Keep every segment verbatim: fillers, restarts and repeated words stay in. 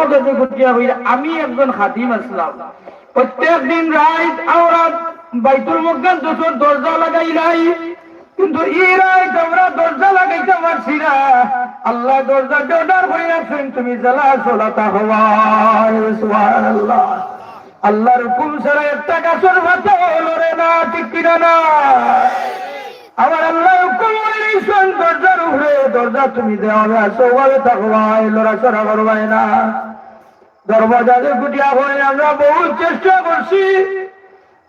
যদি গুটিয়া কইরা, আমি একজন খাদিম আছলাম, প্রত্যেক দিন রাইত আমরা বাইতুল মুকাদ্দাসর দরজা লাগাইলাই, কিন্তু ই রাইত আমরা দরজা লাগাইতাম পারছি না। আল্লায় দরজার order করি রাখছইন, তুমি যেলা আছো অলা থাকবায়। সুবহানাল্লাহ। আল্লার হুকুম ছাড়া একটা গাছর পাতাও লড়ে না, ঠিক কিনা না? আবার আল্লায় হুকুম করি রাখছইন দরজার উপরে, দরজা তুমি যেভাবে আছো অভাবে থাকবায়, লড়াচড়া করবায় না। দরজা যে গুটিয়া কইরা, আমরা বহুত চেষ্টা করছি,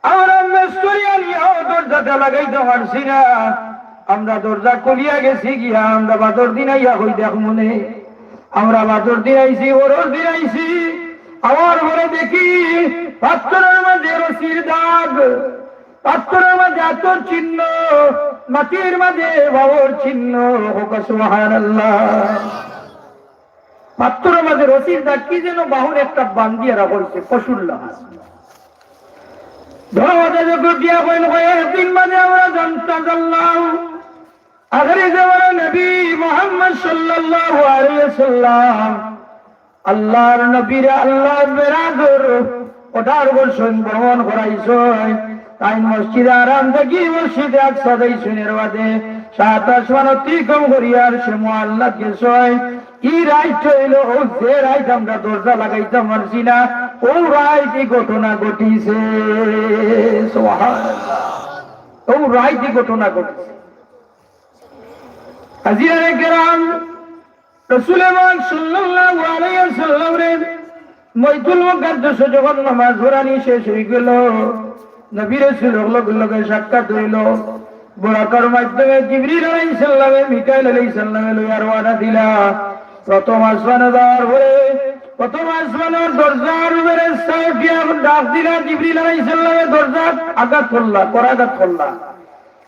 আমরা মেস্তরি আনিয়াও দরজাটা লাগাইতাম পারছি না। আমরা দরজা খুলিয়া গেছি গিয়া, আমরা বাদর দিন আইয়া কই দেখমুনে। আমরা বাদর দিন আইছি, পরর দিন আইছি, আওয়ার পরে দেখি পাথরর মাঝে রশির দাগ, পাথরর মাঝে আতর চিহ্ন, মাটির মাঝে পাওর চিহ্ন। কউক্কা সুবহানাল্লাহ। পাথরর মাঝে রশির দাগ, কি যেন বাহুর একটা বান্ধিয়া রাখা অইছে, পশুর লাখান। দরজা যে গুটিয়া কইন, কয়েকদিন বাদে আমরা জানতা জানলাম, আখেরি জামানার নবী মুহাম্মদ সাল্লাল্লাহু আলাইহি ওয়াসাল্লাম, আল্লার নবীরে আল্লায় মেরাজর order করছইন, ভ্রমণ করাইছইন। তাইন মসজিদে হারাম থাকি মসজিদে আকসা যাইছইন, এর বাদে সাত আসমান অতিক্রম করিয়া আরশে মুআল্লাত গেছইন। ই রাইত অইলো অউ যে রাইত আমরা দরজা লাগাইতাম পারছি না, অউ রাইত ই ঘটনা ঘটিছে। সুবহানাল্লাহ। অউ রাইত ই ঘটনা ঘটিছে। হাজিরানে কেরাম, রাসূলে পাক সাল্লাল্লাহু আলাইহি ওয়াসাল্লামরে বাইতুল মুকাদ্দাসো যখন নামাজ পড়ানি শেষ অইগেলো, নবী রাসূলর লগে লগে সাক্ষাৎ অইলো। বুরাকার মাধ্যমে জিবরিল আলাইহিস সালামে মিকাইল আলাইহিস সালামরে লইয়া রওয়ানা দিলা। প্রথম আসমানো যাওয়ার পরে প্রথম আসমানর দরজার উপরে ফেরেশতায় উঠিয়া ডাক দিলা, জিবরিল আলাইহিস সালামে দরজাত আঘাত করলা, করাঘাত করলা,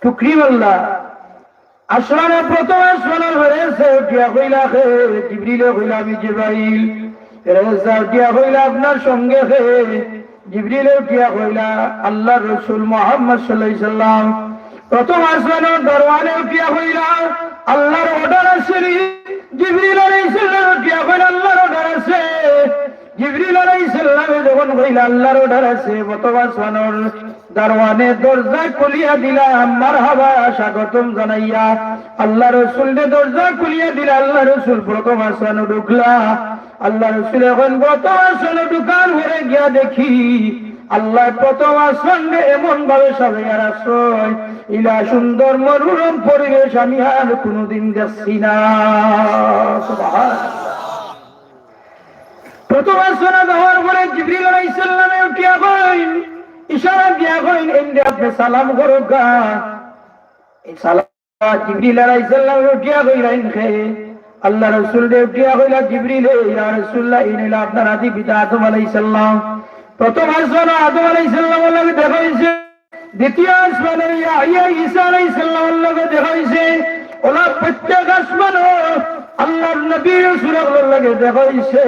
ঠুকরি মারলা। আসমানে প্রথম আসমানর ফেরেশতায় উঠিয়া কইলা, "কে?" জিবরিলে কইলা, "আমি জিবরাইল।" ফেরেশতায় উঠিয়া কইলা, "আপনার সঙ্গে কে?" জিবরিলে উঠিয়া কইলা, "আল্লার রসুল মুহাম্মদ সাল্লাল্লাহু আলাইহি সাল্লাম।" প্রথম আসমানর দারোয়ানে উঠিয়া কইলা, "আল্লার order আছে নি?" জিবরিল আলাইহিস সালামে উঠিয়া কইলা, "আল্লার order আছে।" জিবরিল আলাইহিস সালামে যখন কইলা, "আল্লার order আছে," প্রথম আসমানর দারোয়ানে দরজা খুলিয়া দিলা, মারহাবা, স্বাগতম জানাইয়া। আল্লার রসুলরে দরজা খুলিয়া দিলা, আল্লার রসুল প্রথম আসমানো ঢুকলা। আল্লার রসুলে কইন, "প্রথম আসমানো ঢুকার পরে গিয়া দেখি, আল্লায় প্রথম আসমানরে এমন ভাবে সাজাইয়া রাখছইন, ইলা সুন্দর মনোরম পরিবেশ আমি আর কুনুদিন দেখছি না।" সুবহানাল্লাহ। প্রথম আসমানো যাওয়ার পরে জিবরিল আলাইহিস সালামে উঠিয়া কইন, ইশারা দিয়া কইন, "এইনরে আপনে সালাম করউক্কা।" এই সালাম জিবরিল আলাইহিস সালামে উঠিয়া কইলা, "এইন কে?" আল্লার রসুলরে উঠিয়া কইলা জিবরিলে, "ইয়া রাসূলুল্লাহ, এইন অইলা আপনার আদি পিতা আদম আলাইহিস সালাম।" প্রথম আসমানো আদম আলাইহিস সালামর লগে দেখা অইছে। দ্বিতীয় আসমানো ইয়াহইয়া ইসা আলাইহিস সালামর লগে দেখা অইছে। অলা প্রত্যেক আসমানো আল্লার নবী রাসূলর লগে দেখা অইছে।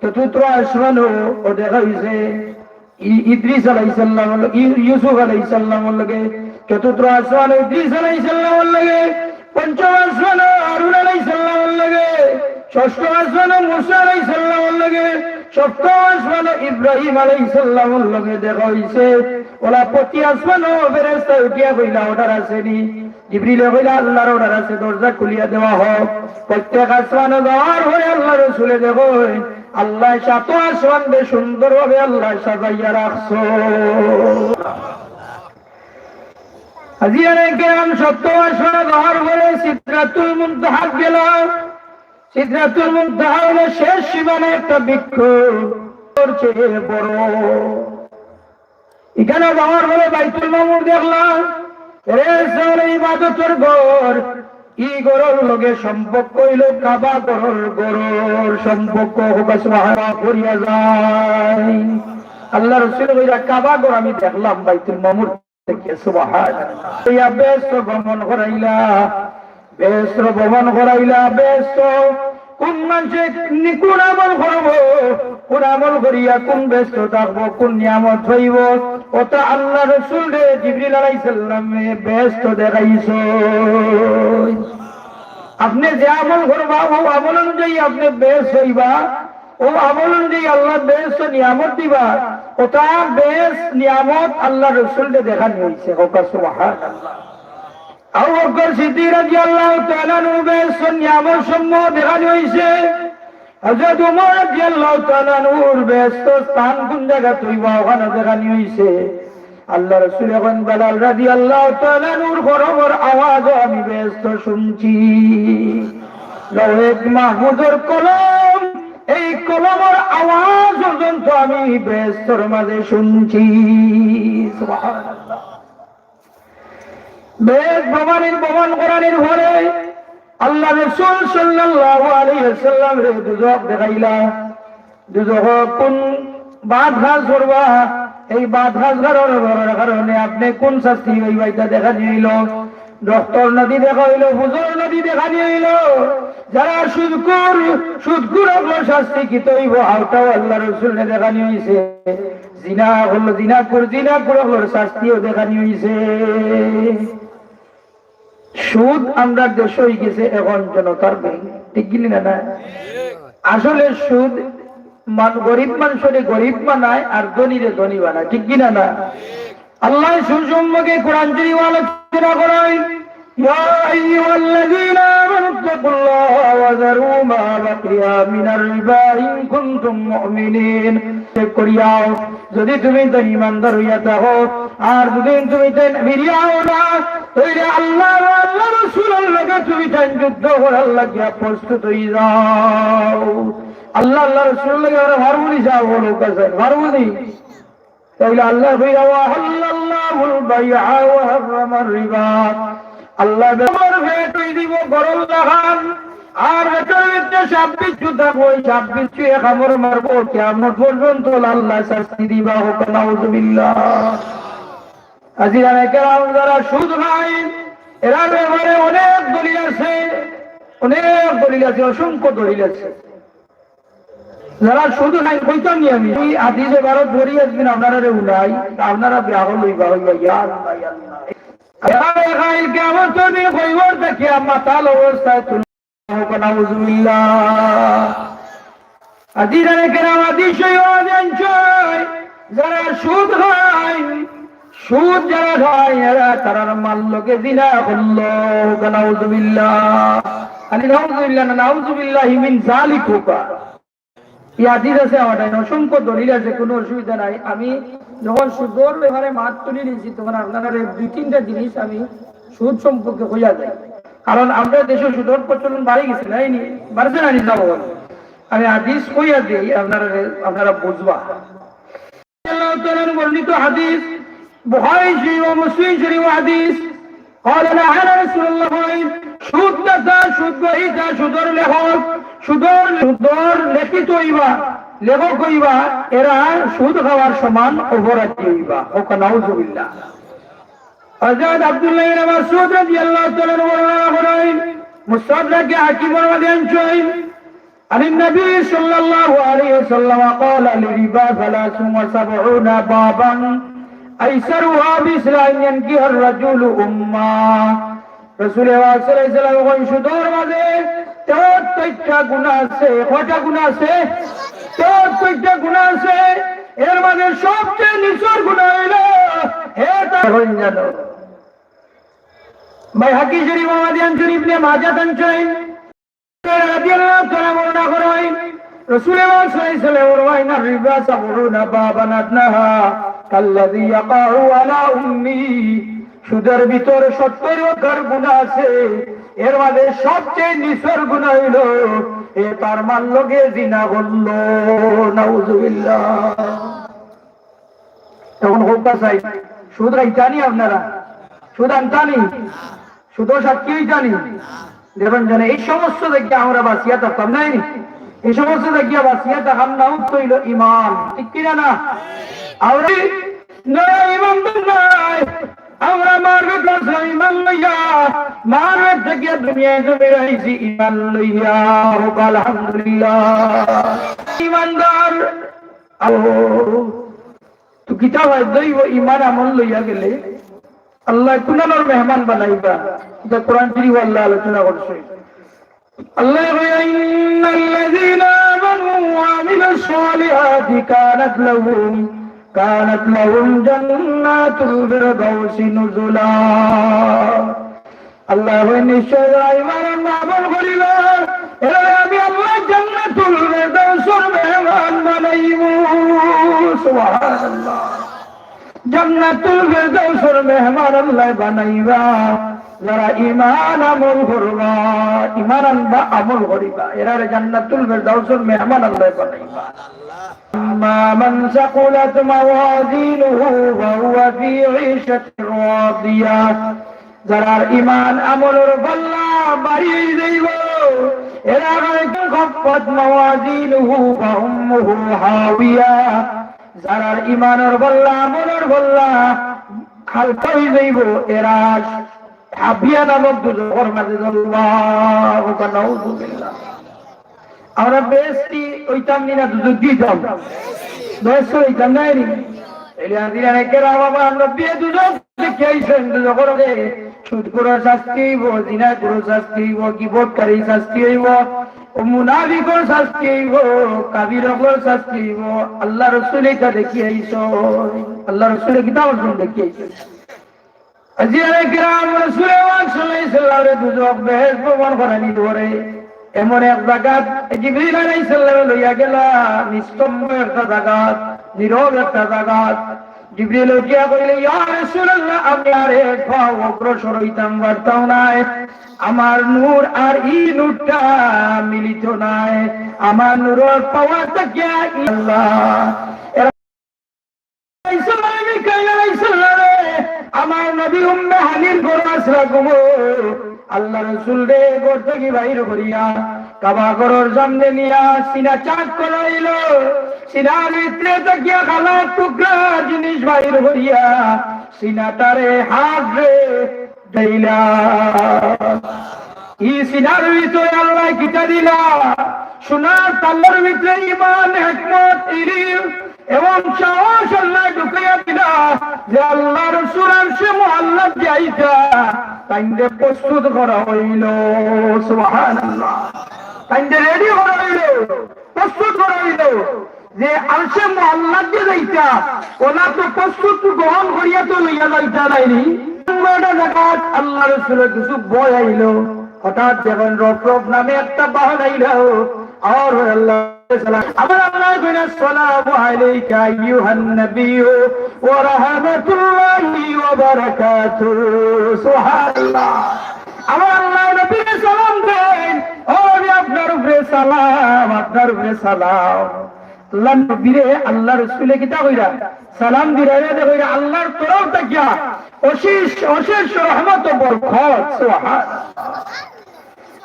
চতুর্থ আসমানো অউ দেখা অইছে। ই-, ইদ্রিস আলাইহিস সালামর লগে, ই-, ইউসুফ আলাইহিস সালামর লগে। চতুর্থ আসমানো ইদ্রিস আলাইহিস সালামর লগে। পঞ্চম আসমানো হারুন আলাইহিস সালামর লগে। ষষ্ঠ আসমানো মুসা আলাইহিস সালামর লগে। সপ্তম আসমানো ইব্রাহিম আলাইহিস সালামর লগে দেখা অইছে। অলা প্রতি আসমানো ফেরেশতায় উঠিয়া কইলা, "Order আছে নি?" জিবরিলে কইলা, "আল্লার order আছে, দরজা খুলিয়া দেওয়া হোক।" প্রত্যেক আসমানো যাওয়ার পরে আল্লার রসুলে দেখইন, আল্লায় সাত আসমানরে সুন্দরভাবে আল্লায় সাজাইয়া রাখছইন। হাজিরানে কেরাম, সপ্তম আসমানো যাওয়ার পরে সিদরাতুল মুনতাহাত গেলা। সিদরাতুল মুনতাহা অইলো শেষ সীমানা, একটা বৃক্ষ, অর চেয়ে বড়। ইখানো যাওয়ার পরে বাইতুল মামুর দেখলা, এরে সালে ইবাদতর ঘর, ই ঘরর লগে সম্পর্ক অইলো কাবা ঘরর, ঘরর সম্পর্ক। কউক্কা সুবহানাল্লাহ করিয়া যায়। আল্লার রসুলে কইরা, "কাবা ঘর আমি দেখলাম বাইতুল মামুর থাকি।" সুবহানাল্লাহ। ইয়া বেহেস্ত ভ্রমণ করাইলা, বেহেস্ত ভ্রমণ করাইলা, বেহেস্ত কুন মানষে নি-, কুন আমল করবো, কুন আমল করিয়া কুন বেহেস্ত থাকবো, কুন নিয়ামত পাইবো, অতা আল্লার রসুলরে জিবরিল আলাইহিস সালামে বেহেস্ত দেখাইছইন। আপনে যে আমল করবা, অউ আমল অনুযায়ী আপনে বেহেস্ত পাইবা। ও আমল অনুযায়ী আল্লায় বেহেশত নিয়ামত দিবা, অতা বেহেশত নিয়ামত আল্লার রসুলরে দেখানি অইছে। কউক্কা সুবহানাল্লাহ। আবু বকর সিদ্দিক রাদিয়াল্লাহু তাআলা আনহুর বেহেশত নিয়ামত সমূহ দেখানি অইছে। হযরত উমর রাদিয়াল্লাহু তাআলা আনহুর বেহেশত স্থান কুন জাগাত অইবা, অখানও দেখানি অইছে। আল্লার রসুলে কইন, বেলাল রাদিয়াল্লাহু তাআলা আনহুর কলমর আওয়াজও আমি বেহেশতো শুনছি। লওহে মাহফুজর কলম, এই কলমর আওয়াজ পর্যন্ত আমি বেহেশতর মাঝে শুনছি। সুবহানাল্লাহ। বেহেশত ভ্রমণের, ভ্রমণ করানির পরে আল্লার রসুল সাল্লাল্লাহু আলাইহি ওয়াসাল্লামরে দুজখ দেখাইলা। দুজখো কুন বাদ কাজ করবা, এই বাদ কাজ করার কারণে আপনে কুন শাস্তি পাইবা, ইটা দেখানি অইলো। রক্তর নদী দেখা অইলো, বুঝর নদী দেখানি অইলো। যারা সুদখুর, সুদখুর অকলর শাস্তি কিতা অইবো, অউটাও আল্লার রসুলরে দেখানি অইছে। জিনা অকল, জিনাখুর, জিনাখুর অকলর শাস্তিও দেখানি অইছে। সুদ আমরার দেশো অইগেছে এখন জনতার ব্যাংক, ঠিক কিনা না? আসলে সুদ মান-, গরিব মানষরে গরিব বানায় আর ধনীরে ধনী বানায়, ঠিক কিনা না? আল্লায় সুদ সম্পর্কে কোরআন শরীফ আলোচনা করেন, يا أيها الذين آمنوا اتقوا الله وذروا ما بقي من الربا إن كنتم مؤمنين। চেক করিয়াও, যদি তুমি তাইন ইমানদার অইয়া থাকো, আর যদি তুমি তাইন ফিরিয়াও না, তাইলে আল্লাহ আর আল্লার রসুলর লগে তুমি তাইন যুদ্ধ করার লাগিয়া প্রস্তুত অইযাও। আল্লাহ, আল্লার রসুলর লগে আমরা পারমু নি যাওয়া, বলো কাছে, পারমু নি? তাইলে আল্লায় কইরা, وأحل الله البيع وحرم الربا। আল্লায় বেচা-কেনার রেট অই দিবো গরুর লাখান, আর বেচার ভিতরে সাপ বিচ্ছু থাকবো, ওই সাপ বিচ্ছু এ কামড় মারবো, কিয়ামত পর্যন্ত আল্লায় শাস্তি দিবা। কউক্কা নাউজুবিল্লাহ। হাজিরানে কেরাম, যারা সুদ খায়, এরার ব্যাপারে অনেক দলিল আছে, অনেক দলিল আছে, অসংখ্য দলিল আছে। যারা সুদ খায়, কইতাম নি আমি, এই হাদিস এবারও ধরি একদিন আপনারারে উলাই, আপনারা বেআক্কল অইবা, অইবা, ইয়া আল্লাহ, ইয়া আল্লাহ। এরা খাইল কিয়ামতর দিন কবর থাকি মাথার অবস্থায় তুলবো, নাউজুবিল্লাহ। হাজিরানে কেরাম, হাদিস শরীফ আনছইন, যারা সুদ খায়, সুদ যারা খায়, এরা তারার মার লগে জিনা করলো, নাউজুবিল্লাহ। খালি নাউজুবিল্লাহ না, নাউজুবিল্লাহি মিন যালিক কউক্কা। এই হাদিস আছে আমার কাছে, অসংখ্য দলিল আছে, কোনো অসুবিধা নাই। আমি যখন সুদর ব্যাপারে মাত তুলি নিছি, তখন আপনারারে দুই তিনটা জিনিস আমি সুদ সম্পর্কে কইয়া যাই, কারণ আমরার দেশো সুদর প্রচলন বাড়ি গেছে, নাই নি? বাড়ছে না নি? যাবো, আমি হাদিস কইয়া দেই, আপনারা, আপনারা বুঝবা। রাদিয়াল্লাহু তাআলা আনহু বর্ণিত হাদিস, বুখারী শরীফ ও মুসলিম শরীফ হাদিস। قال نهانا رسول الله, সুদ দাতা, সুদ গ্রহীতা, সুদর লেখক, সুদর, সুদর লেখিত অইবা, লেখক অইবা, এরা সুদ খাওয়ার সমান অপরাধী অইবা। কউক্কা নাউজুবিল্লাহ। হযরত আব্দুল্লাহ ইবনে মাসউদ রাদিয়াল্লাহু তাআলা আনহু বর্ণনা করেন, মুস্তাদরাকে হাকিমর মাঝে আনছইন, عن النبي صلى الله عليه وسلم قال الربا ثلاث وسبعون بابا أيسرها مثل أن ينكح الرجل أمه। রাসূলে পাক সাল্লাল্লাহু আলাইহি ওয়াসাল্লাম কইন, সুদর মাঝে তেহাত্তরটা গুনাহ আছে। কয়টা গুনাহ আছে? তেহাত্তরটা গুনাহ আছে। এর মাঝে সবচেয়ে নিচর গুনাহ অইলো, হে তা-, এখন জানো। বাইহাকী শরীফ, আহমদ শরীফ, ইবনে মাজাহ আনছইন। রাদিয়াল্লাহু তাআলা বর্ণনা করেন, রাসূলে পাক সাল্লাল্লাহু আলাইহি ওয়াসাল্লাম ফরমাইন, الربا سبعون بابا أدناها كالذي يقع على أمه। সুদের ভিতর সত্তর প্রকার গুনাহ আছে, এর মাঝে সবচেয়ে নিচর গুনাহ অইলো এ তার মার লগে জিনা করলো। নাউজুবিল্লাহ। এখন কউক্কা চাই, সুদ খাইতা নি আপনারা? সুদ আনতা নি? সুদর সাক্ষী অইতা নি? দেখইন যেন এই সমস্ত থাকিয়া আমরা বাঁচিয়া থাকতাম, নায় নি? এই সমস্ত থাকিয়া বাঁচিয়া থাকার নাম তো অইলো ইমান, ঠিক কিনা না? আমরা নয়া ইমানদার নায়, আমরা মার পেটর ইমান লইয়া, মার পেট থাকিয়া দুনিয়ার জমিন আইছি ইমান লইয়া। কউক্কা আলহামদুলিল্লাহ। ইমানদার, আও, তো কিতা অয়, দৈব ইমান আমল লইয়া গেলে আল্লায় কুনানোর মেহমান বানাইবা। ইটা কোরআন শরীফ আল্লায় আলোচনা করছে। আল্লায় কয়, إن الذين آمنوا وعملوا الصالحات كانت لهم، كانت لهم جنات الفردوس نزلا। আল্লায় কইন, নিশ্চয় যারা ঈমান আনবা, আমল করিবা, এরারে আমি আল্লায় জান্নাতুল ফেরদাউসর মেহমান বানাইমু। সুবহানাল্লাহ। জান্নাতুল ফেরদাউসর মেহমান আল্লায় বানাইবা, যারা ঈমান আমল করবা, ঈমান আনবা, আমল করিবা, এরারে জান্নাতুল ফেরদাউসর মেহমান আল্লায় বানাইবা। أما من ثقلت موازينه فهو في عيشة راضية। যারার ঈমান আমলর পাল্লা ভারী অই যাইবো, এরা, خفت موازينه فأمه هاوية। যারার ঈমানর পাল্লা, আমলর পাল্লা হালকা অই যাইবো, এরা হাবিয়া নামক দুজখর মাঝে জ্বলবা। নাউজুবিল্লাহ। আমরা বেহেশতি অইতাম নি না দুজখি অইতাম? বেহেশতি অইতাম নায় নি? এলে আজিরা রেখে রাখা, আমরা বিয়ে দুজখ দেখিয়া আইছইন, দুজখর মাঝে সুদখোরর শাস্তি অইবো, জিনাখোরর শাস্তি অইবো, গীবতকারীর শাস্তি অইবো, ও মুনাফিকর শাস্তি অইবো, কাফির অকলর শাস্তি অইবো। আল্লার রসুলে ইতা দেখিয়া আইছইন, আল্লার রসুলে কিতা করছইন দেখিয়া আইছইন। আজিরা রেখে রাখা, রসুলে পাক সাল্লাল্লাহু আলাইহি ওয়াসাল্লামরে দুজখ বেহেশত প্রমাণ করানি ধরে। এমন এক জাগাত জিবরিল আলাইহিস সালামে লইয়া গেলা, নিস্তব্ধ একটা জাগাত, নীরব একটা জাগাত। জিবরিল উঠিয়া কইলে, "ইয়া রাসূলুল্লাহ, আমি আর এক পাও অগ্রসর অইতাম পারতাম নায়, আমার নূর আর ই নূরটা মিলিত নায়, আমার নূরর পাওয়ার থাকিয়া ই আল্লাহ।" এরা মিকাইল আলাইহিস সালামে আমার নবী উম্মে হানির ঘরো আছলা ঘুমো। আল্লার রসুলরে ঘর থাকি বাইর করিয়া কাবা ঘরর সামনে নিয়া সিনা চাক করাইলো। সিনার ভিতরে থাকিয়া কালা টুকরা জিনিস বাইর করিয়া সিনাটারে হাতরে দিলা। ই সিনার ভিতরে আল্লায় কিতা দিলা? সোনার তালার ভিতরে ইমান, হিকমত, ইলিম এবং সাহস আল্লায় ঢুকাইয়া দিলা যে আল্লার রসুল আরশে মুআল্লাত যাইতা, তাইনরে প্রস্তুত করা অইলো। সুবহানাল্লাহ। তাইনরে ready করা অইলো, প্রস্তুত করা অইলো। যে আরশে মুআল্লাত যে যাইতা, অলা তো প্রস্তুত গ্রহণ করিয়া তো লইয়া যাইতা নায় নি। অলা জাগাত আল্লার রসুলর কিছু ভয় আইলো। হঠাৎ দেখইন রফরফ নামে একটা বাহন আইলো। আর আল্লার সালাম, আমার আল্লায় কইন, "আসসালামু আলাইকা আইয়ুহান নাবিয়্যু ওয়া রাহমাতুল্লাহি ওয়া বারাকাতুহু।" সুবহানাল্লাহ। আমার আল্লায় নবীরে সালাম দেইন, "ও নবী, আপনার উপরে সালাম, আপনার উপরে সালাম।" আল্লার নবীরে আল্লার রসুলে কিতা কইরা? সালাম দিরা। এরে কইরা আল্লার তরফ থাকিয়া অশেষ, অশেষ রহমত ও বরকত। সুবহানাল্লাহ।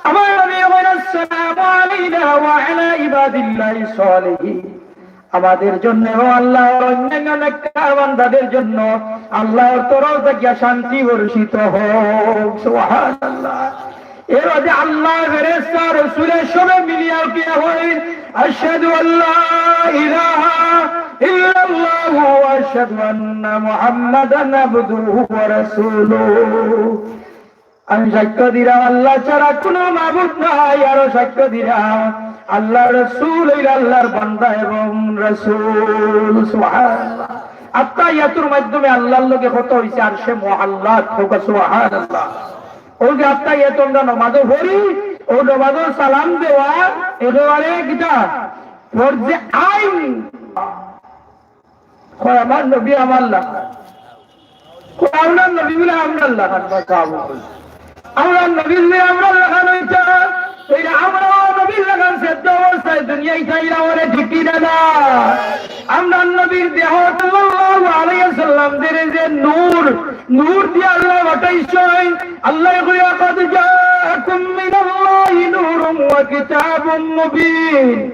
আমার নবী কইরা, "আসসালামু আলাইনা ওয়া আলা ইবাদিল্লাহিস সালিহিন।" আমাদের জন্য, ও আল্লাহ, অন্যান্য নেককার বান্দাদের জন্য আল্লার তরফ থাকিয়া শান্তি বর্ষিত হোক। সুবহানাল্লাহ। এর বাদে আল্লাহ, ফেরেশতা, রসুলে সবে মিলিয়া উঠিয়া কইন, "আশহাদু আল্লা ইলাহা ইল্লাল্লাহু ওয়া আশহাদু আন্না মুহাম্মাদান আবদুহু ওয়া রাসূলুহু।" আমি সাক্ষ্য দিরাম আল্লাহ ছাড়া কুনু মাবুদ নাই, আরো সাক্ষ্য দিরাম আল্লার রসুল অইলা আল্লার বান্দা এবং রসুল। সুবহানাল্লাহ। আত্তাহিয়াতুর মাধ্যমে আল্লার লগে কথা অইছে আরশে মুআল্লাত। কউক্কা সুবহানাল্লাহ। অউ যে আত্তাহিয়াতু আমরা নমাজো পড়ি, অউ নমাজর সালাম দেওয়া একেবারে কিতা? ফরজে আইন। কয়, "আমার নবী আমার লাখান।" কয়, "আপনার নবী বুলে আমরার লাখান।" আমরার নবী যদি আমরার লাখান অইতা, তাইলে আমরাও নবীর লাখান সেদ্ধ অবস্থায় দুনিয়াত আইলাম, অনে ঠিক কিনা না? আমরার নবীর দেহ সাল্লাল্লাহু আলাইহি ওয়াসাল্লাম দের যে নূর, নূর দিয়া আল্লায় পাঠাইছইন। আল্লায় কইরা, "قد جاءكم من الله نور وكتاب مبين।"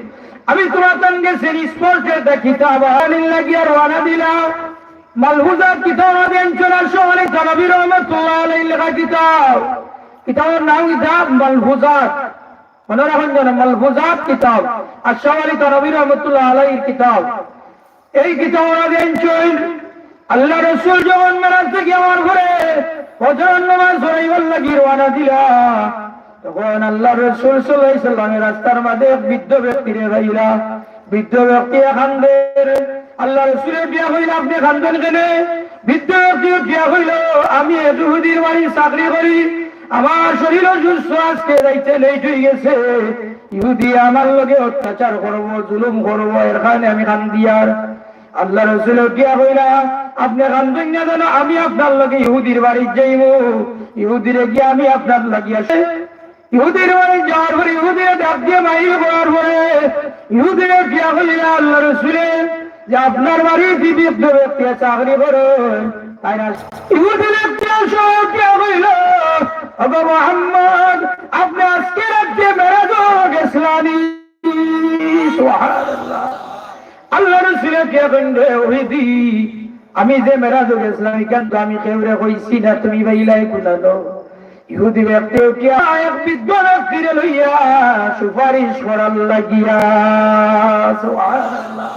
আমি তুমরার গেছে স্পষ্ট একটা কিতাব আনির লাগিয়া রওয়ানা দিলাম। মালফুজাত কিতাব আনছইন আরশে ওয়ালি থানভী রহমতুল্লাহ আলাইহির লেখা কিতাব। কিতাবর নাম কিতাব মালফুজাত। মনো রাখইন যেন, মালফুজাত কিতাব, আরশে ওয়ালি থানভী রহমতুল্লাহ আলাইহির কিতাব। এই কিতাব ওরা দিনছইন। আল্লার রসুল যখন মেরাজ থাকি আওয়ার পরে ফজরর নমাজ পড়াইবার লাগি রওয়ানা দিলা। তখন আল্লাহর রাসূল সাল্লাল্লাহু আলাইহি ওয়াসাল্লামে রাস্তার মাঝে এক বৃদ্ধ ব্যক্তিরে পাইলা। বৃদ্ধ ব্যক্তিয়ে কান্দের। আল্লাহর রাসূলে গিয়া কইলা, "আপনে কান্দইন কেনে?" বৃদ্ধ ব্যক্তি উঠিয়া কইল, "আমি এক ইহুদির বাড়ি চাকরি করি, আমার শরীর অসুস্থ, আজকে যাইতে লেট অইগেছে। ইহুদি আমার লগে অত্যাচার করবো, জুলুম করবো, এর কারণে আমি কান্দিয়ার।" আল্লাহর রাসূলে উঠিয়া কইলা, "আপনে কান্দইন না যেন, আমি আপনার লগে ইহুদির বাড়িত যাইমু, ইহুদিরে গিয়া আমি আপনার লাগিয়া।" ইহুদির বাড়িত যাওয়ার পরে ইহুদিরে ডাক দিয়া মাইর করার পরে ইহুদিরে উঠিয়া কইলা, "আল্লাহর রাসূলে যে আপনার বাড়িত যে বৃদ্ধ ব্যক্তি চাকরি করইন, তাইন আস-।" ইহুদি ব্যক্তি উঠিয়া কইল, "ওগো মুহাম্মদ, আপনে আজকে রাইতে মেরাজো গেছলানি?" সুবহানাল্লাহ। আল্লাহর রাসূলে উঠিয়া কইন, "রে ইহুদি, আমি যে মেরাজো গেছলাম, ইখান তো আমি কেউরে কইছি না, তুমি পাইলায় কুনানো?" ইহুদি ব্যক্তি উঠিয়া এক বৃদ্ধ ব্যক্তিরে লইয়া সুপারিশ করার লাগিয়া। সুবহানাল্লাহ।